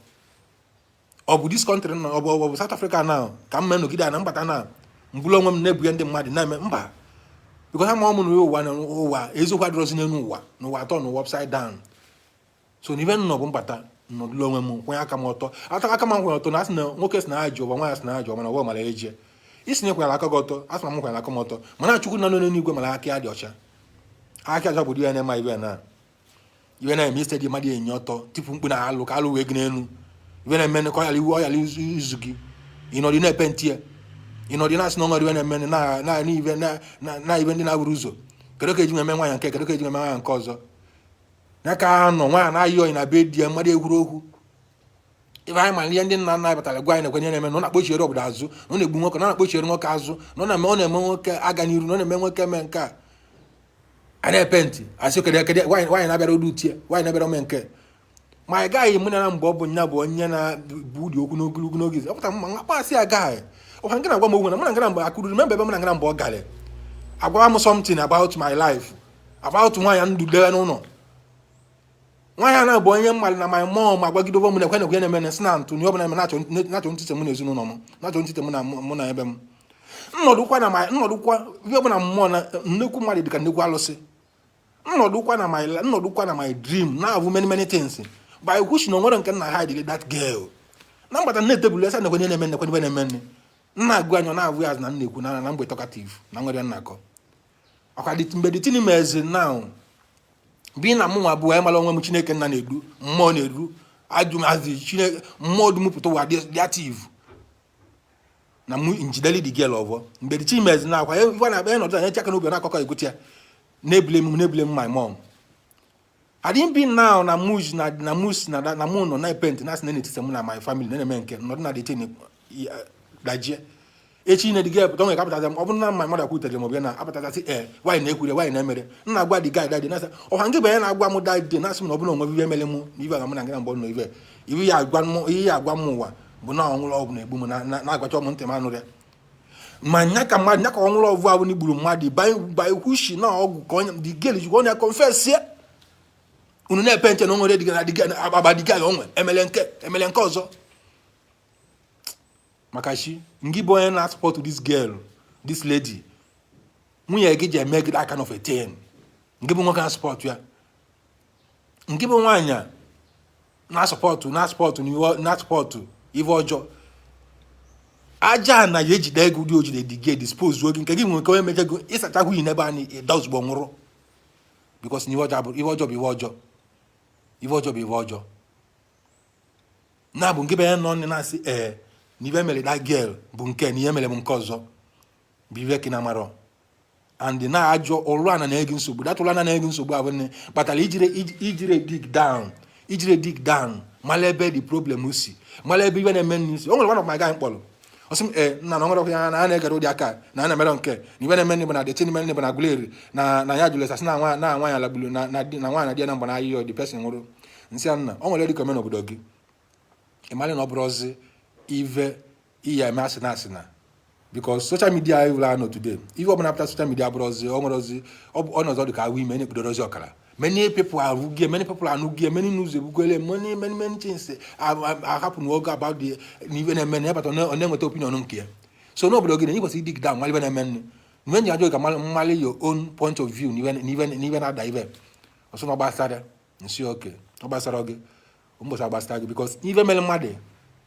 Ọ bụ this country nọ, ọ bụ South Africa na ka m mee nọgide na mbata na mbụlụ onwe m na-ebuge ndị mmadụ na-eme mba, because ama ọmụ na ụwa na ụwa eziokwu adịrọzi n'elu ụwa, n'ụwa atọ n'ụwa upside down. So n'ibe nnọ bụ mbata nọdụlụ onwe m, kwanye aka m ọtọ, aka aka m kwanye ọtọ na asị na nwoke si na ajụ ụwa, nwaanyị sị na ajụ, mana ụwa mara eje isi na ịkwanyere aka gị ọtọ, asị na m kwanyere aka m ọtọ, mana Chukwu na nọ n'eluigwe mara aka ya dị ọcha. Aka ọcha bụ ya na-eme ibe na ibe na-eme iste dị mmadụ enyi ọtọ tipu mkpu na alụ ka alụ wee gị n'elu ibe na-eme ka ọ yara iwu, ọ yara izu gị. Ịnọdụ na-epe ntị ya, ịnọdụ na-asị na ọ nwere ibe na-eme na ibe na ibe ndị na-abụrụ ụzọ. Kedu ka eji eme nwaanyị nke, kedu ka eji eme nwaanyị nke ọzọ ya ka nọ nwaanyị na-ayị oyi na be di ya, mmadụ ekwuru okwu ibe anyị mara ihe ndị nna nna anyị batara gwa anyị na ekwenye na-eme na ọ na-akpọchiere obodo azụ, na ọ na-egbu nwoke, na ọ na-akpọchiere nwoke azụ, na ọ na-eme nwoke aga n'iru, na ọ na-eme nwoke eme nke a. A na-epe ntị asị kedu kedu nwaanyị na-abịara odu tie, nwaanyị na-abịara ome nke ma ị gaghị mụ na mgbe ọ bụ nya bụ onye na-bụ ụdị okwu n'ogologo n'oge ọ pụtara mma mkpasị agaghị ọkwa nke na-agwa m okwu na mụ na ngara mgbe akụrụrụ membe ebe mụ na ngara mgbe ọ gara agwa m something about my life, about nwaanyị ndụ debe n'ụlọ. Nwaanyị a na-abụ onye mmadụ na my mom agwagidobe m na ekwe na ekwe na-eme na si na ntụ na ọ bụla eme na-achọ ntịte mụ na ezinụlọ m, na-achọ ntịte mụ na mụ na ebe m nnọdụkwa na my nnọdụkwa ihe ọbụla mmụọ na nnekwu mmadụ dịka nnekwu alụsị nnọdụkwa na my nnọdụkwa na my dream na-abụ many many things by which na onwere nke nna hide that girl na mgbata na-etebulu esa nekwe na-eme nekwe ebe na-eme nne nna agụ anya na-abụ ya na nnekwu na mgbe talkative na nwere nnakọ ọkwa dị mgbe the thing mezi now bi na mụnwa bụ anyị mara onwe m. Chineke nna na-edu mmụọ na-edu ajụ mazi Chineke mmụọ dumupụta ụwa dị active na mụ njideli the girl ọvọ mgbe the thing mezi na akwa ife na-akpa ya nọdụ anya chaka n'obi na-akọkọ egote ya na-ebule m, na-ebule m my mom adịghị bi now na mus na mus na mụ nọ na epent na asị na n'etiti mụ na my family na-eme nke nọdụ na the thing dajie echi na the girl pụta nwere ka apụtaza. Ọ bụrụ na my mother kwutere m ọbịa na apụtaza sị ee, nwaanyị na-ekwure, nwaanyị na-emere nna agwa the guy that day na-asị ọha nke bụ ya na-agwa m that day na-asị m na ọ bụrụ na onwe ibe emere mụ na ibe aga mụ na ngana mgbe ọ nọ ibe ibe ya agwa m ihe ya agwa m ụwa bụ na ọnwụrụ ọgwụ na-egbu m na-agwacha m ntị m anụrụ ya ma nya ka mmadụ nya ka ọnwụrụ ọgwụ ahụ na igburu mmadụ by kwushi na ọgwụ ka onye the girl jikwa onye confess ya unu na-epe nche na o nwere dịga na dịga agba dịga ya onwe emele nke emele nke ọzọ maka chi ngị bụ onye na-support this girl, this lady. Nwunye gị ji eme gị that kind of a thing, ngị bụ nwoke na-support ya, ngị bụ nwaanyị a na-support na-support ife ọjọọ aja na ya ejide ego ụdị ojide dị gị dispose oge nke gị nwere nke onye meje gị ịsachahụ yi n'ebe anyị ịda ozugbo nwụrụ, because na ife ọjọọ bụ ife ọjọọ bụ ife ọjọọ, ife ọjọọ bụ ife ọjọọ. Na bụ nke be nọ na-asị ee na ife mere that girl bụ nke na ihe mere m nke ọzọ bụ ife ka na amarọ and na-ajọ ụlụ ana na-ege nsogbu. That ụlụ ana na-ege nsogbu abụ nne kpatara ijire dig down, ijire dig down, mara ebe the problem si, mara ebe ibe na-eme n'isi. O nwere one of my guy mkpọrọ, ọ sị m ee nna na ọ nwere ya na a na-egere ụdị aka na a na-emere nke na ibe na-eme bụ na the thing mere bụ na Aguleri na ya jụrụ esasị na nwa na nwaanyị alagburu na di na nwaanyị na di ya na mgba na ahịhịa, the person nwụrụ. Nsị ya, nna, o nwere dịka ome n'obodo gị, ị mara na ọ bụrụ ọzi ive iya eme asị na asị na because social media anyị wụla anọ today, ife ọbụla pụta social media bụrụ ozi ọ nwere ozi ọ nọzọ dị ka awụ ime na-ekpudoro ozi ọkara. Many people arụgie, many people anụgie, many news ebugole, many many many things ahapụ n'oge about the na ife na-eme na ebata ọ na-enweta opinion nke ya. So n'obodo gị na ị kwesịrị dig down mara ife na-eme nne mgbe nji ajụ ka mmalị your own point of view n'ife na-ada ife ọsọ na ọ gbasara nsi oke ọ gbasara gị mbọsị agbasara gị because ife mere mmadụ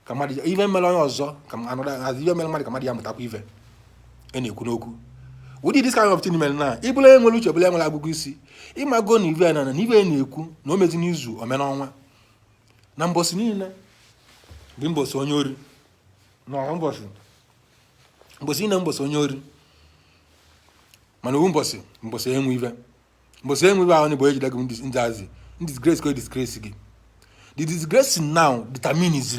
ka mmadụ, ife mere onye ọzọ ka anọda, ife mere mmadụ ka mmadụ ya mụtakwa ife e na-ekwu n'okwu. Ụdị this kind of thing mere na ịbụla enwere uche, bụla enwere agụgụ isi, ịmago na ife na ife na-ekwu na o mezi n'izu ome n'ọnwa na mbọsị niile bụ mbọsị onye ori na mbọsị mbọsị niile mbọsị onye ori, mana owu mbọsị mbọsị enwe ife mbọsị enwe ife ahụ bụ ejide gị ndị azi disgrace ka disgrace gị. The disgrace now determines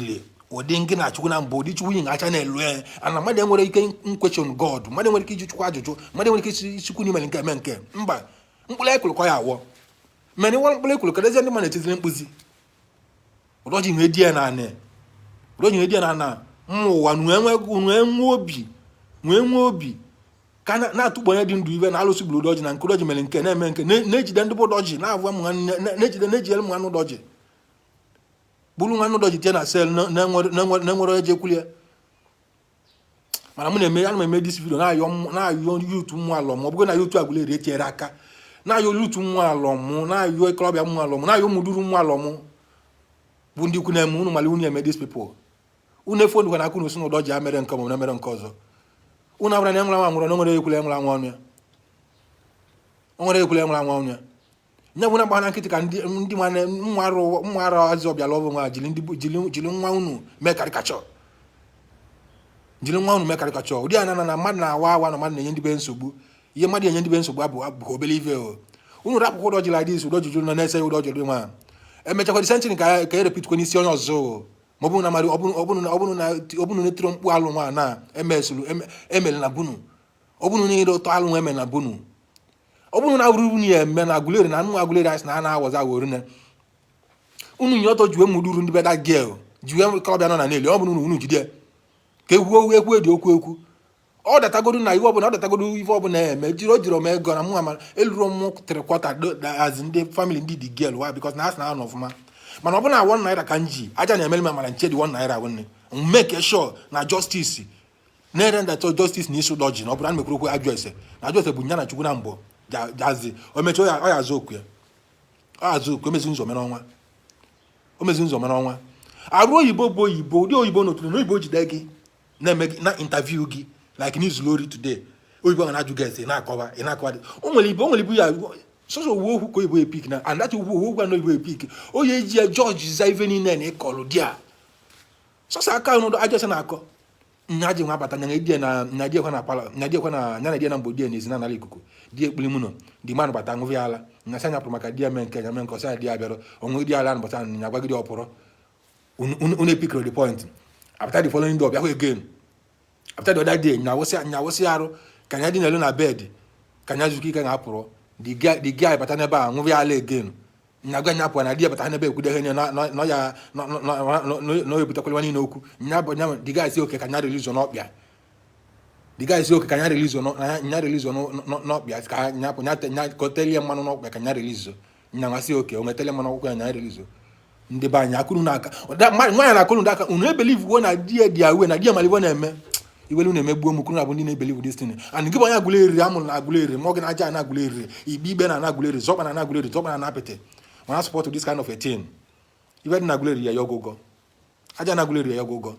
ụdị ngị na Chukwu na mbụ ụdị Chukwu yi acha na-elu ya ana. Mmadụ enwere ike question God, mmadụ enwere ike iji Chukwu ajụjụ, mmadụ enwere ike isi Chukwu n'ime nke eme nke mba mkpụrụ ekwuru ka ya awọ mana ịwọ mkpụrụ ekwuru kedụzie ndị mmadụ na-echeziri mkpụzi ụdọji nwee di ya na anị ụdọji nwee di ya na ana mma ụwa nwee nwe obi nwee nwee obi ka na-atụkpọ onye dị ndụ iwe na alụsị gburu ụdọji na nke ụdọji mere nke na-eme nke na-ejide ndị bụ ụdọji na-avụ ụmụ nwanne na-ejide na-ejidere ụmụ nwanne ụdọji bụrụ nwanne ụdọji tie na cell na-enwere onye ji ekwuli ya. Mana mụ na-eme, ana m eme this video na-ayọ na-ayọ youth mmụ alọ ma ọ bụgo na youth Aguleri etinyere aka, na-ayọ youth mmụ alọ mụ, na-ayọ ikorobịa mmụ alọ mụ, na-ayọ ụmụduru mmụ alọ mụ bụ ndị ikwu na-eme unu mara unu eme these people unu efu ndụkwa na aka unu si na ụdọji ya mere nke ma na mere nke ọzọ. Unu abụra na enwere anwa nwụrụ na o nwere ekwula enwere anwa ọnụ ya, o nwere ekwula enwere anwa ọnụ ya nye bụ na gbana nkịtị ka ndị nwanne mmụ arụ azụ ọbịala ọbụ nwa jiri ndị jiri nwa unu mee karikachọ, jiri nwa unu mee karikachọ. Ụdị a na mmadụ na-awa awa na mmadụ na-enye ndị be nsogbu, ihe mmadụ enye ndị be nsogbu abụ obere ife o. Unu rapụkwa ụdọji like this, ụdọji juru na na-ese ụdọji dị nwa emechakwa the same thing ka erepitkwa n'isi onye ọzọ o. Ma ọ bụrụ na mmadụ ọ bụrụ na etiro mkpu alụ nwa na emesuru emere na bunu, ọ bụrụ na ire ụtọ alụ nwa emere na bunu, ọ bụrụ na awụrụ unu ya eme na Aguleri na nwa Aguleri asị na a na-awọzi awọrụ ne unu nye ọtọ juwe mụduru ndị be that girl juwe kọbịa nọ na n'elu. Ọ bụrụ na unu jide ka egwu ekwu dị okwu ekwu ọ datagodu na iwe ọbụla ọ datagodu ife ọbụla eme jiri o jiri m ego na mụ ama eluru m three quarter as ndị family ndị the girl wa because na asị na anọ ọfụma. Mana ọ bụ na ₦1 ka m ji aja na-emere m amara nche dị ₦1 nwanne make sure na justice na-ere ndata justice na isi ụdọji na ọ bụrụ na mekwuru okwu ajụ ese na ajụ ese bụ nya na Chukwu na mbụ jazi o mechaa ọ ya azụ okwu ya, ọ azụ okwu omezi nzọ mere ọnwa omezi nzọ mere ọnwa arụ oyibo bụ oyibo ụdị oyibo n'otu na oyibo jide gị na-eme gị na interview gị like n'izulu ori today, oyibo ga na-ajụ gị ese ị na-akọwa o nwere ibo ya sọsọ owu okwu ka oyibo epik na and that okwu owu okwu na oyibo epik onye eji ya jọji za ife niile na ịkọlụ di a sọsọ aka n'ụdọ ajọ ese na-akọ nya ji nwa bata nya die na nya die kwa na pala nya die kwa na nya na die na mgbe die n'ezi na anara ikuku die ekpuli mụ nọ di man bata ṅụvi ala nya sị anya pụrụ maka di eme nke nya mee nke ọsọ ya di ya bịara onwe di ala bata nya gwagide ọpụrụ unu epikere the point. After the following day ọbịakwa again, after the other day nya wụsị arụ ka nya dị n'elu na bed ka nya zuko ike na apụrụ the guy bata n'ebe a ṅụvi ala again nya gwa nya pụọ na di ya bata n'ebe ekwude ihe na na ya na ebutekwala niile okwu nya bụ nya. The guy si oke ka nya release n'ọkpịa, the guy si oke ka nya release nya release n'ọkpịa ka nya pụ nya nya ka o telie mmanụ n'ọkpịa ka nya release nya nwa si oke o nwetele mmanụ ọkpụkpọ ya nya release. Ndị be anyị akụrụ n'aka nwaanyị na-akụrụ ndị aka unu ebelieve wo na di ya dị awe na di ya mara iwe na-eme iwelu na-emegbuo m kwuru na bụ ndị na-ebelieve this thing and gị bụ onye agụla eriri amụrụ na agụla eriri ma ọ gị na aja na agụla eriri igbe igbe na agụla eriri zọkpa na agụla eriri zọkpa na apịtị mana support this kind of a thing. Ibe dị na agụla eriri ya ọgụgọ aja na agụla eriri ya ọgụgọ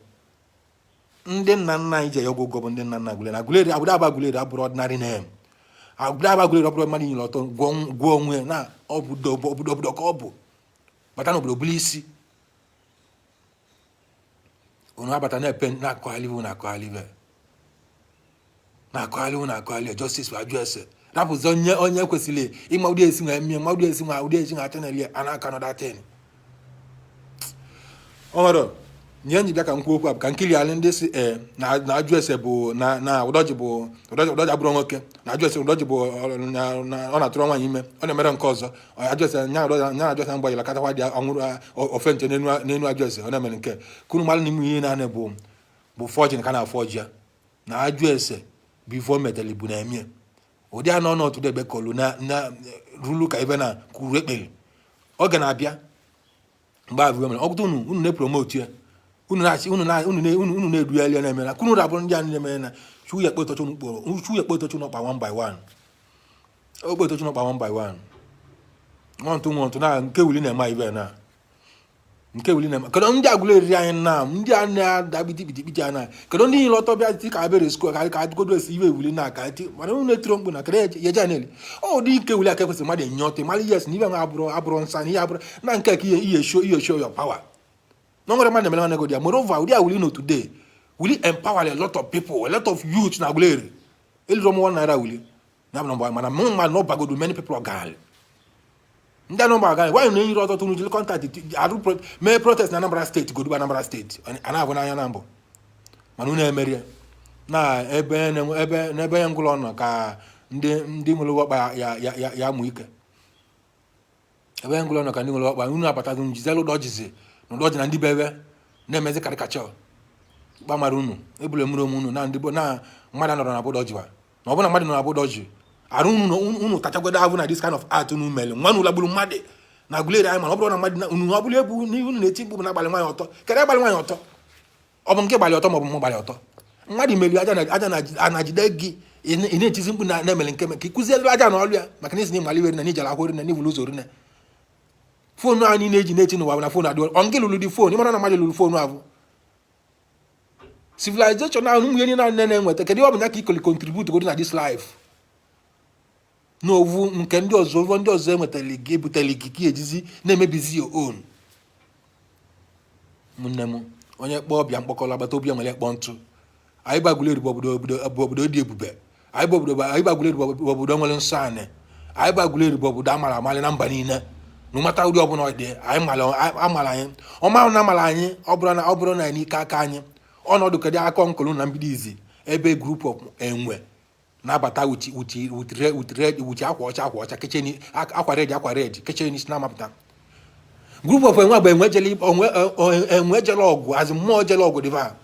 ndị nna nna anyị ji ya ọgụgọ bụ ndị nna nna agụla na agụla eriri abụrụ aba agụla eriri abụrụ ordinary name agụla aba agụla eriri ọ bụrụ mmadụ nyere ọtọ gwụọ onwe na obodo obodo obodo ka ọ bụ bata n'obodo bụrụ isi. Unu abata na-epe na-akọghali iwe, na-akọghali iwe, na-akọghali iwe, na-akọghali justice for ajụ ese. Rapụzi onye kwesịrị ịma ụdị esi nwa emie, ma ụdị esi nwa, ụdị esi nwa channel ya a na-aka nọda ten. O nwere nye nji bịa ka m kwuo okwu a bụ ka nkiri alị ndị si ee na ajụ ese bụ na ụdọji bụ ụdọji abụrụ nwoke na ajụ ese. Ụdọji bụ na ọ na-atụrụ nwaanyị ime, ọ na-emere nke ọzọ. Ajụ ese nya nya ajụ ese mgbe katakwa dị ọnwụrụ ofe nche n'enu ajụ ese. Ọ na-emere nke kunu mmadụ n'ime ihe naanị bụ fọjin ka na-afọji ya na ajụ ese bụ ife o metali bụ na-eme ụdị anọ ọnọdụ ebe kọlu na rulu ka ebe na kwuru ekpere. Oge na-abịa mgbe abụọ mere ọgụtụ unu na-epromote ya, unu na-achị unu na unu unu na-edugharị ya na-eme na kunu rabụrụ ndị a na-eme na chu ya kpetochu unu kpọrọ chu ya kpetochu n'ọkpa one by one, o kpetochu n'ọkpa one by one, nwantụ nwantụ na nke wuli na-eme ibe na nke wuli na-eme. Kedu ndị agụla eriri anyị na ndị a na-ada kpiti a na kedu ndị niile ọtọ bịa ti ka abere school ka adịgodo esi iwe ewuli na aka ti, mana unu etiro mkpu na kedu ya eje na-eli ọ ụdị nke wuli aka kwesịrị mmadụ enye ọtọ mara. Yes, na ibe nwa abụrụ nsa na ihe abụrụ na nke ka ihe show your power na nwere mmadụ emere nwanne gị ya. Moreover, ụdị a wuli no today wuli empower a lot of people, a lot of youth na Aguleri. Eliro m ₦1 wuli na bụ nọmba, mana mụ mmadụ na ọbagodo many people ọgaranya ndị anọ ọgaranya. Nwaanyị na-enyere ọtụtụ unu jiri contact arụ mee protest na Anambra Steeti, goduba Anambra Steeti a na-abụ n'anya na mbụ, mana unu emerie na ebe ebe n'ebe ya ngwụlọ nọ ka ndị nwere ọkpa ya ya ya ya mụ ike. Ebe ngwụlọ nọ ka ndị nwere ọkpa unu abatago njizelu ụdọjizi na ụdọji na ndị be ebe na-emezi karikachọ ikpe mara unu ebule emuru onwe unu na ndị na mmadụ nọrọ na bụdọjiwa na ọ bụrụ na mmadụ nọ na bụdọji arụ unu unu tachagodo ahụ na this kind of art unu mere nwa unu lagburu mmadụ na Aguleri anyị. Mana ọ bụrụ na mmadụ unu ọ bụrụ ebu n'ihe unu na-eti mkpu bụ na agbalị nwaanyị ọtọ, kedu agbalị nwaanyị ọtọ? Ọ bụ nke gbalị ọtọ ma ọ bụ mụ gbalị ọtọ? Mmadụ meri aja na aja na anajide gị, ị na-etizi mkpu na na-emere nke ka ịkụzielu aja na ọlụ ya, maka na isi na ịmali were na n'ijere akwụrụ na n'ivulu ụzọ rinne. Phone anyị na-eji na-eti n'ụwa bụ na phone adịọ ọ nke lụrụ dị phone. Ịmara na mmadụ lụrụ phone ahụ civilization ahụ ụmụ ihe niile na-enweta, kedu ihe ọ bụ ya ka ikoli contribute go na this life n'ovu nke ndị ọzọ, ovu ndị ọzọ enwetara gị ebutere gị ka ejizi na-emebizi your own? Ụmụnne m, onye kpọọ ọbịa mkpọkọrọ agbata obi nwere kpọọ ntụ. Anyị bụ Aguleri bụ obodo dị ebube. Anyị bụ obodo, anyị bụ Aguleri bụ obodo nwere nsọ anị. Anyị bụ Aguleri bụ obodo amara amalị na mba niile na ụmata ụdị ọbụla ọ dị. Anyị mara amara anyị ọma ahụ na amara anyị. Ọ bụrụ na n'ike aka anyị ọnọdụ kedu akọ nkolu na mbido izi ebe group of enwe na-abata with red, with akwa ọcha kechie, akwa red, akwa red kechie n'isi na-amapụta group of enwe bụ enwe jele onwe enwe jele ọgụ azị mmụọ jele ọgụ dịba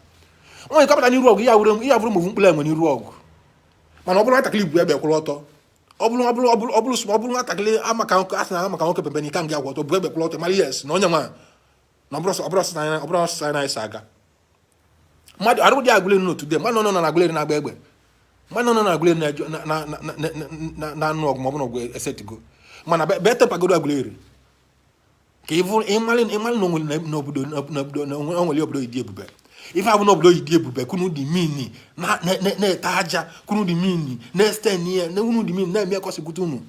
onye kapụta n'iru ọgụ ya wụrụ ya bụrụ mụvụ mkpụrụ enwe n'iru ọgụ. Mana ọ bụrụ nwatakịrị igwu egbe kwụrụ ọtọ, ọ bụrụ nwatakịrị amaka nwoke a sị na amaka nwoke pempe n'ike nga agwa ọtọ bụ egbe kwụrụ ọtọ mara. Yes, na onye nwa na ọ bụrụ ọsọ anyị si aga mmadụ arụ dị Aguleri n'otu de mmadụ nọ na Aguleri na-agba egbe, mmadụ nọ na Aguleri na-anụ ọgụ ma ọ bụ na ọgụ esetigo. Mana be tepagodo Aguleri ka ịvụ ịmalị na onwere n'obodo na onwere obodo dị ebube. Ife abụ n'obodo dị ebube kunu dị mini na-ete aja, kunu dị mini na-esten ihe na unu dị mini na-eme kọsikwute unu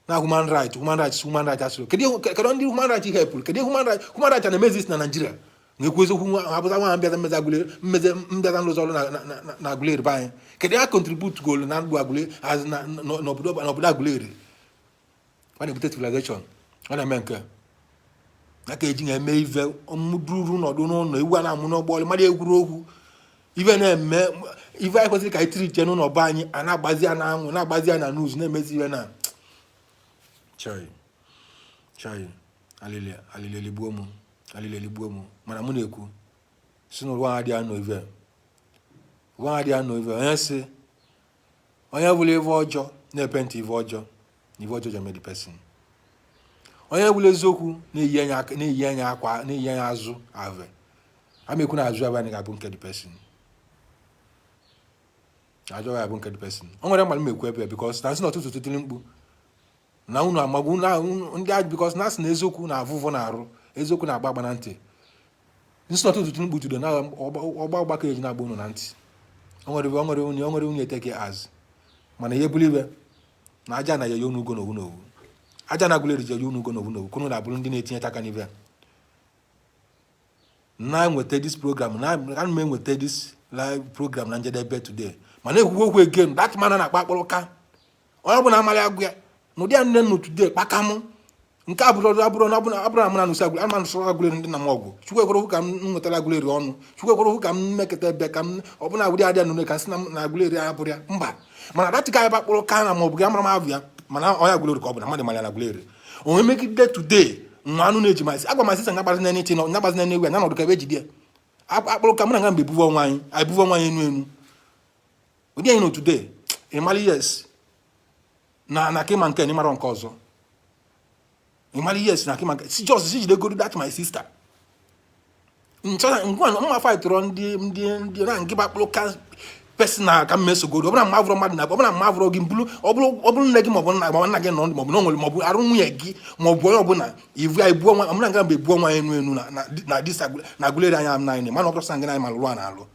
na human right, human rights, human rights asịrị. Kedu ndị human right helpụrụ? Kedu human right? Human right na-eme exist na Nigeria na-ekwu eziokwu nwa abụza nwa mbịaza mmezi Aguleri mmezi mbịaza nrụzi ọrụ na Aguleri be anyị. Kedu ya contribute goal na ndụ Aguleri na n'obodo Aguleri? Ọ na-ebute civilization, ọ na-eme nke ya ka eji na-eme ife mduru nọdụ n'ụlọ ewu a na-amụ n'ọgbọ mmadụ ekwuru okwu ife na-eme ife anyị kwesịrị ka anyị tiri iche n'ụlọ be anyị a na-agbazi ya na anwụ, na-agbazi ya na news, na-emezi ife na chai chai alili alili eligbuo m, alili eligbuo m. Mana mụ na-ekwu si n'ụwa adịghị anọ ife, ụwa adịghị anọ ife. Onye si onye bụla ife ọjọọ na-epentị ife ọjọọ na ife ọjọọ jeme the person. Onye bụla eziokwu na-eyi anya na-eyi anya akwa na-eyi anya azụ ave amekwu na azụ ave anyị ga-abụ nke the person ajọ ya bụ nke the person. O nwere mmadụ m ekwu ebe because na nsị na ọtụtụ tiri mkpu na unu amagbu na ndị ajụ because na asị na eziokwu na avụvụ na-arụ eziokwu na-agba agba na ntị. Nsị na ọtụtụ tiri mkpu tudo na ọgba ọgbakọ eji na-agba unu na ntị. O nwere unye eteke azụ mana ihe buru ibe na aja na ya unu ugo n'owu n'owu aja na Aguleri ji unu ugo n'owu n'owu kunu na-abụrụ ndị na-etinye aka n'ibe. Na-enweta this program na ana m enweta this live program na njedebe today, mana ekwukwu okwu again. That man na-akpa akpụrụka, onye ọbụla amara agụ ya n'ụdị a nne nnu today kpakamụ nke abụrụ abụrụ na abụrụ abụrụ amara nụsị agụrụ ama nụsị Agụleri ndị na m ọgụ. Chukwu ekwere okwu ka m nwetara Agụleri ọnụ. Chukwu ekwere okwu ka m mekọta ebe ka m ọbụna ụdị adịa nụne ka m sị na Agụleri abụrụ ya mba. Mana that guy ebe akpụrụ ka na maọbụ gị amara m abụ ya, mana onye Agụleri ka ọ bụ na mmadụ mara ya na Agụleri onwe megide today. Nwa anụ na-eji masị agwa masị nya gbazina n'echi na nya gbazina n'ewu ya nya nọdụ ka ebe ejide ya akpụrụ ka mụ na nga mgbe ebuvu onwe anyị, anyị buvu onwe anyị enu enu ụdị anyị nọ today. Ị mara, yes, na ka ịma nke na ịmara nke ọzọ. Ị mara, yes, na ka ịma nke si just si jidegoro that my sister ngwa mma fightụrụ ndị na ngịba akpụrụ ka personal ka m mesogoro. Ọbụna mma vụrụ mmadụ na ọbụna mma vụrụ gị mbulu, ọ bụrụ nne gị maọbụ nna gị nọ maọbụ na o nwere maọbụ arụ nwunye gị maọbụ onye ọbụla ivu ya ebu ọnwa ọbụna nga mgbe ebu ọnwa enu enu na dis na Agụleri anya m naanị. Mana ọ bụrụ sọ gị na anyị malụrụ a na-alụ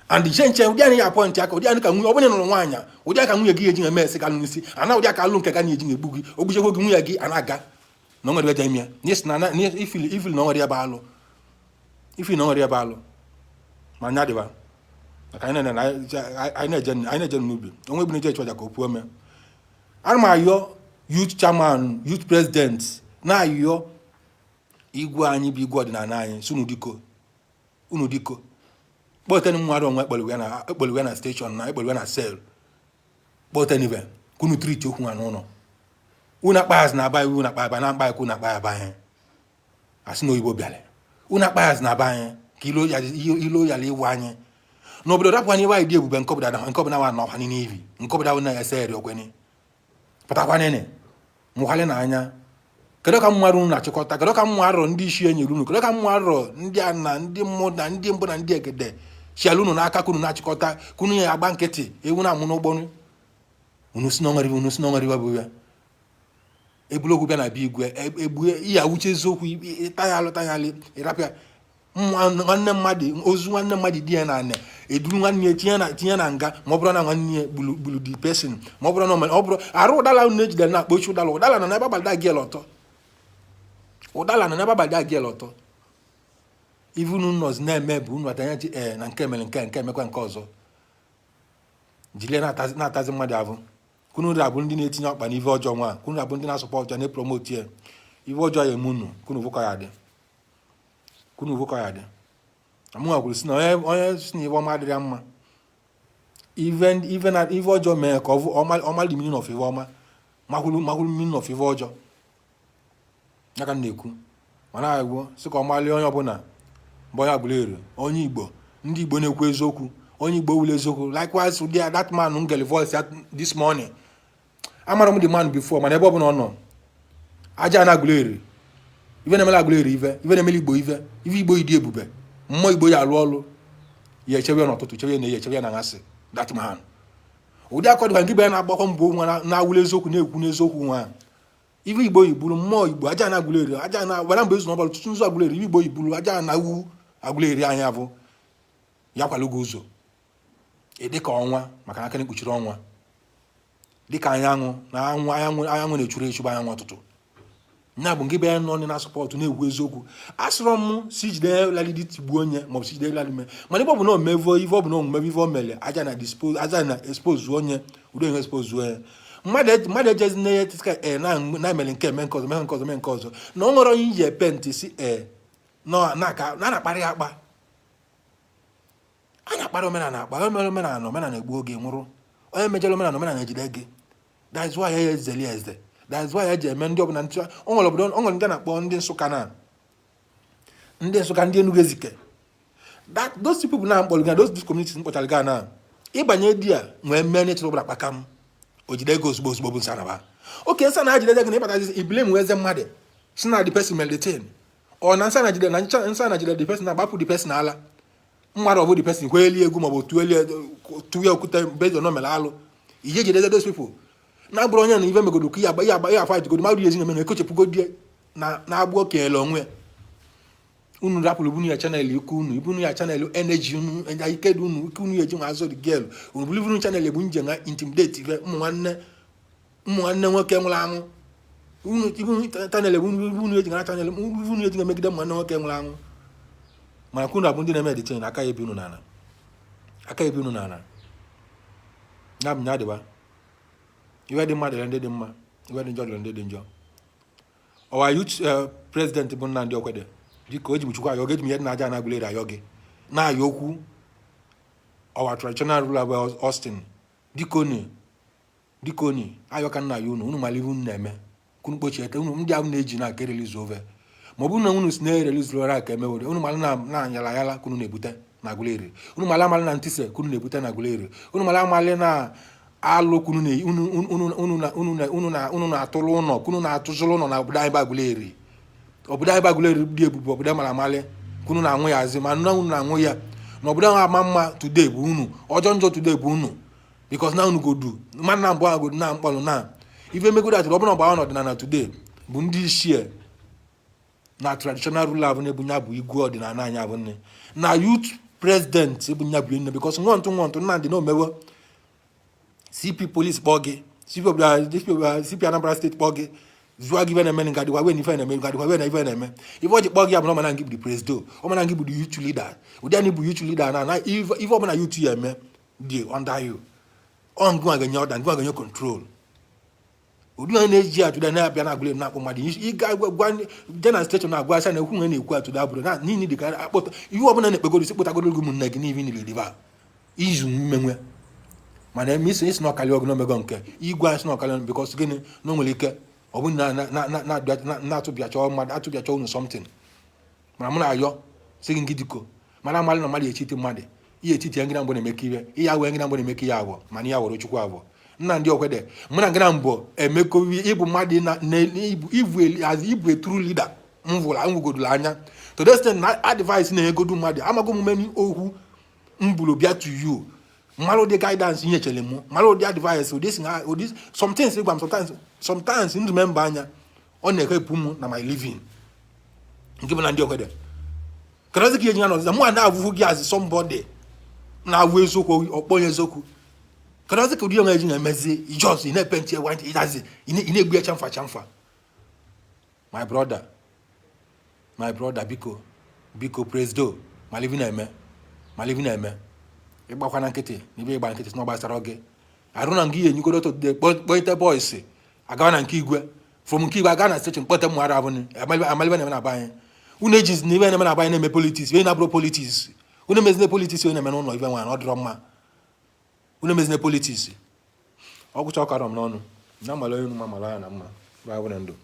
and nche nche ụdị anyị ya apọntị aka ụdị anyị ka nwunye ọ bụla nụrụ nwaanyị, ụdị aka nwunye gị eji eme ese ka alụ n'isi ana ụdị aka alụ nke ka na-eji na-egbu gị ogbuchekwa gị nwunye gị a na-aga na o nwere ebe ime ya n'isi na ifili na o nwere ebe alụ ifili na o nwere ebe alụ. Ma anya dịba maka anyị na-eje n'ubi onwe bụ na-eje ịchụ aja ka o puo ome. Ana m ayọ youth chairman, youth president, na-ayọ igwe anyị bụ igwe ọdịnala anyị si unu diko, unu diko kpọteni mmadụ onwe ekpọrọ na station na ekpọrọ na cell, kpọteni ibe ka unu treat okwu ha n'ụlọ. Unu akpaghazi na aba unu akpa aba na mkpa ekwu na akpa aba anyị asị na oyibo bịara. Unu akpaghazi na aba anyị ka ilo yara iwu anyị n'obodo rapụ anyị ebe anyị dị ebube nke obodo nke ọbụla wa nọ ọha n'ivi nke obodo ahụ na-ese eri okweni pụtakwanịnị mụkwalị na anya. Kedu ka mmadụ unu na-achịkọta? Kedu ka mmụ arọ ndị isi enyere unu? Kedu ka mmụ arọ ndị a na ndị mmụ na ndị mbụ na ndị egede chiala unu n'aka ka unu na-achịkọta ka unu ya agba nkịtị ewu na-amụ n'ụgbọ unu si n'ọnwere unu si n'ọnwere bụ ya ebulu okwu bịa na bịa igwe egbue ihe awuche eziokwu ịta ya alụ ta ya alụ ịrapịa nwanne mmadụ ozu nwanne mmadụ di ya na anị eduru nwanne ya tinye na nga ma ọ bụrụ na nwanne ya gburu gburu the person ma ọ bụrụ na ọ bụrụ arụ ụdala unu ejidere na-akpọchi ụdala ụdala nọ n'ebe abalị da gị ọtọ ụdala nọ n'ebe abalị da gị ọtọ. Ife unu nọzi na-eme bụ unu atanya ji ee na nke mere nke emekwa nke ọzọ jiri na-atazi mmadụ ahụ. Kunu abụ ndị na-etinye ọkpa n'ife ọjọọ nwa, kunu abụ ndị na-asupport ya, na-epromote ya. Ife ọjọọ ya eme unu. Kunu vụkọ ya dị, kunu vụkọ ya dị. Amụnwa kwuru si na onye si na ife ọma adịrị ya mma, ife na ife ọjọọ mee ka ọma the meaning of ife ọma makwuru meaning of ife ọjọọ ya ka m na-ekwu. Mana agwụ sị ka ọ malie onye ọbụla bụ onye Aguleri, onye Igbo, ndị Igbo na-ekwu eziokwu, onye Igbo wulu eziokwu. Likewise ụdị that man ngele voice ya this morning, amara m the man before, mana ebe ọbụla ọ nọ aja na Aguleri ife na-emela Aguleri ife na-emela Igbo ife Igbo idi ebube mmụọ Igbo ya alụ ọlụ ya echebe ya n'ụtụtụ, chebe ya na echebe ya na ngasị. That man ụdị akọdịkwa nke be ya na-agbakọ mbọ nwa na-awụli eziokwu, na-ekwu n'eziokwu nwa ife Igbo yigburu mmụọ Igbo aja na Aguleri aja na wara mgbe ezu n'ọbara tụtụ nzu Aguleri ife Igbo yigburu aja na wu Aguleri anya bụ ya kwalụgo ụzọ ịdị ka ọnwa maka na aka na-ekpuchiri ọnwa dịka anyanwụ na anyanwụ na-echuru echu bụ anyanwụ ọtụtụ nya bụ nke be ya nọ na support na-ekwu eziokwu. Asịrọ m si jide lalidi tigbuo onye maọbụ si jide lalidi mee, mana ife ọ bụ na omevo ife ọ bụ na omume ife o mere aja na dispose aja na expose onye udo onye expose onye mmadụ ejezi na ya tịka ee na emere nke eme nke ọzọ mee nke ọzọ mee nke ọzọ na o nwere onye iji epe ntị si ee na na-akparị ya akpa a na-akparị omenala akpa. Onye mere omenala, omenala egbu oge nwụrụ. Onye mejọrọ omenala, omenala ejide gị. That's why ya ezeli eze. That's why eji eme ndị ọbụla ntị. O nwere obodo, o nwere ndị a na-akpọ ndị Nsụka na ndị Nsụka, ndị Enugu Ezike, that those people na mkpọrọ ga those communities mkpọchara ga na ịbanye di a nwee mee n'ịchọrọ ọbụla kpakam o jide ego ozugbo ozugbo bụ nsa naba oke nsa na jide gị na ịbatazi iblame wee eze mmadụ si na the person mere the thing ọ na nsa na jide na nsa na jide the person na-agbapụ the person ala mmadụ ọ bụ the person kweli egwu maọbụ tụọ ya okwute based on mere alụ ihe jide those people na bụrụ onye na ife megodo ka ya agba ya fight godo mmadụ ezi na ekochepụgo die na na-agbụ okenyere onwe ya. Unu rapụrụ ibunu ya channel ike unu ibunu ya channel energy unu ike dị unu ike unu eji nwa azụ the girl unu bụrụ ibunu channel ebu nje na intimidate ife ụmụ nwanne nwoke nwụrụ anwụ unu ibunu channel ebu unu eji na channel unu eji na megide ụmụ nwanne nwoke nwụrụ anwụ. Mana kwunu abụ ndị na-eme detain, aka ya ebi unu n'ala, aka ebi unu n'ala. Ya bụ nya dịba. Iwe dị mma dịrị ndị dị mma, iwe dị njọ dịrị ndị dị njọ. Ọwa youth president bụ Nnamdi Okwede, biko, eji m Chukwu ayọ gị, eji m ihe dị na aja na Aguleri ayọ gị, na-ayọ okwu. Ọwa traditional ruler bụ Austin Dikoni, Dikoni, ayọ ka nna ya unu. Unu mara ihe unu na-eme. Kunu kpochiete unu ndị ahụ na-eji na aka erelizu ove, ma ọ bụrụ na unu si na-erelizu ora ka emewere unu mara na anyala ayala kunu na-ebute na Aguleri. Unu mara amala na ntise kunu na-ebute na Aguleri. Unu mara amali na alụ kunu na unu unu unu na unu na unu na unu na-atụrụ ụlọ, kunu na-atụzụrụ ụlọ na obodo anyị bụ Aguleri. Obodo anyị bụ Aguleri dị ebube, obodo mara amali kunu na-anwụ ya azị, ma na unu na-anwụ ya na obodo ahụ ama mma today bụ unu, ọjọọ njọ today bụ unu, because na unu godu mmadụ na mbụ ahụ godu na mkpọrọ na ife megodo atụrụ ọbụla ọgba ọdịnala today bụ ndị ichie na traditional ruler abụ na-ebu ya bụ igwe ọdịnala anyị abụ nne na youth president ebu ya bụ nne, because nwantụ nwantụ Nnamdi na omewo CP police kpọọ gị, CP CP Anambra State kpọọ gị, zụọ gị ife na-eme, nga dịkwa wee na ife na-eme, nga dịkwa wee na ife na-eme. Ife ọ ji kpọọ gị ya bụ na ọmana ngị bụ the presido, ọmana ngị bụ the youth leader. Ụdị anyị bụ youth leader na ife ọbụla youth ya eme dị under you. Ọ ngị nwa ga-enye ọda, ngị nwa ga-enye control. Ụdị onye na-eji atụda na-abịa na Aguleri na-akpọ mmadụ, ịga gwa je na station na-agwa asị na ekwu nwe na-ekwu atụda abụrụ na niile dị ka akpọta ihe ọbụla na-ekpegoro isi kpụtagoro gị ụmụnne gị n'ihe niile dịba izu mmenwe. Mana eme isi na ọkalị ọgụ n'omego nke igwe asị na ọkalị, because gịnị na o nwere ike ọ bụ na na-atụbịacha mmadụ, atụbịacha unu something. Mana mụ na-ayọ sị gị, ngị diko mara amalị na mmadụ echiti mmadụ ihe etiti ya, ngị na mbụ na-emekọ ihe, ihe awụ ngị na mbụ na-emekọ ihe abụọ, mana ihe awụrụ Chukwu abụọ. Nnamdi Okwede, mụ na ngị na mbụ emekọ ịbụ mmadụ na ịbụ a true leader m vụrụ m vụgodoro anya to the extent na advice na-egodu mmadụ amago omume okwu m buru bịa to you, mara ụdị guidance nyechere m, mara ụdị advice, ụdị si na ụdị sometimes gwa m, sometimes ndụ memba anya ọ na-ehepụ m na my living. Nke bụ na ndị Okwede kedụzi ka eji ya nọziza mụ a na-avụhụ gị as somebody na-avụ eziokwu, ọkpọ onye eziokwu. Kedụzi ka ụdị onwe eji na-emezi ijos ị na-epe ntị ekwentị ịdazi ị na-egbu ya chamfa chamfa. My brother, my brother, biko, biko, presido malivi na-eme, malivi na-eme. Ịgbakwa na nkịtị na ibe ịgba nkịtị si na ọ gbasara gị arụ na nga ihe enyigoro tode kpọite boys agawa na nke igwe, from nke igwe aga na station kpọte mmadụ abụni amalibe na-eme na be anyị. Unu ejizi na ibe na-eme na be anyị na-eme politics. Ihe na-abụrụ politics, unu emezine politics. Onye na-eme n'ụlọ ibe nwa na ọ dịrọ mma, unu emezine politics. Ọ gwụcha ọkara m n'ọnụ na mmalụ onye unu ma mara ya na mma bụ na ndụ.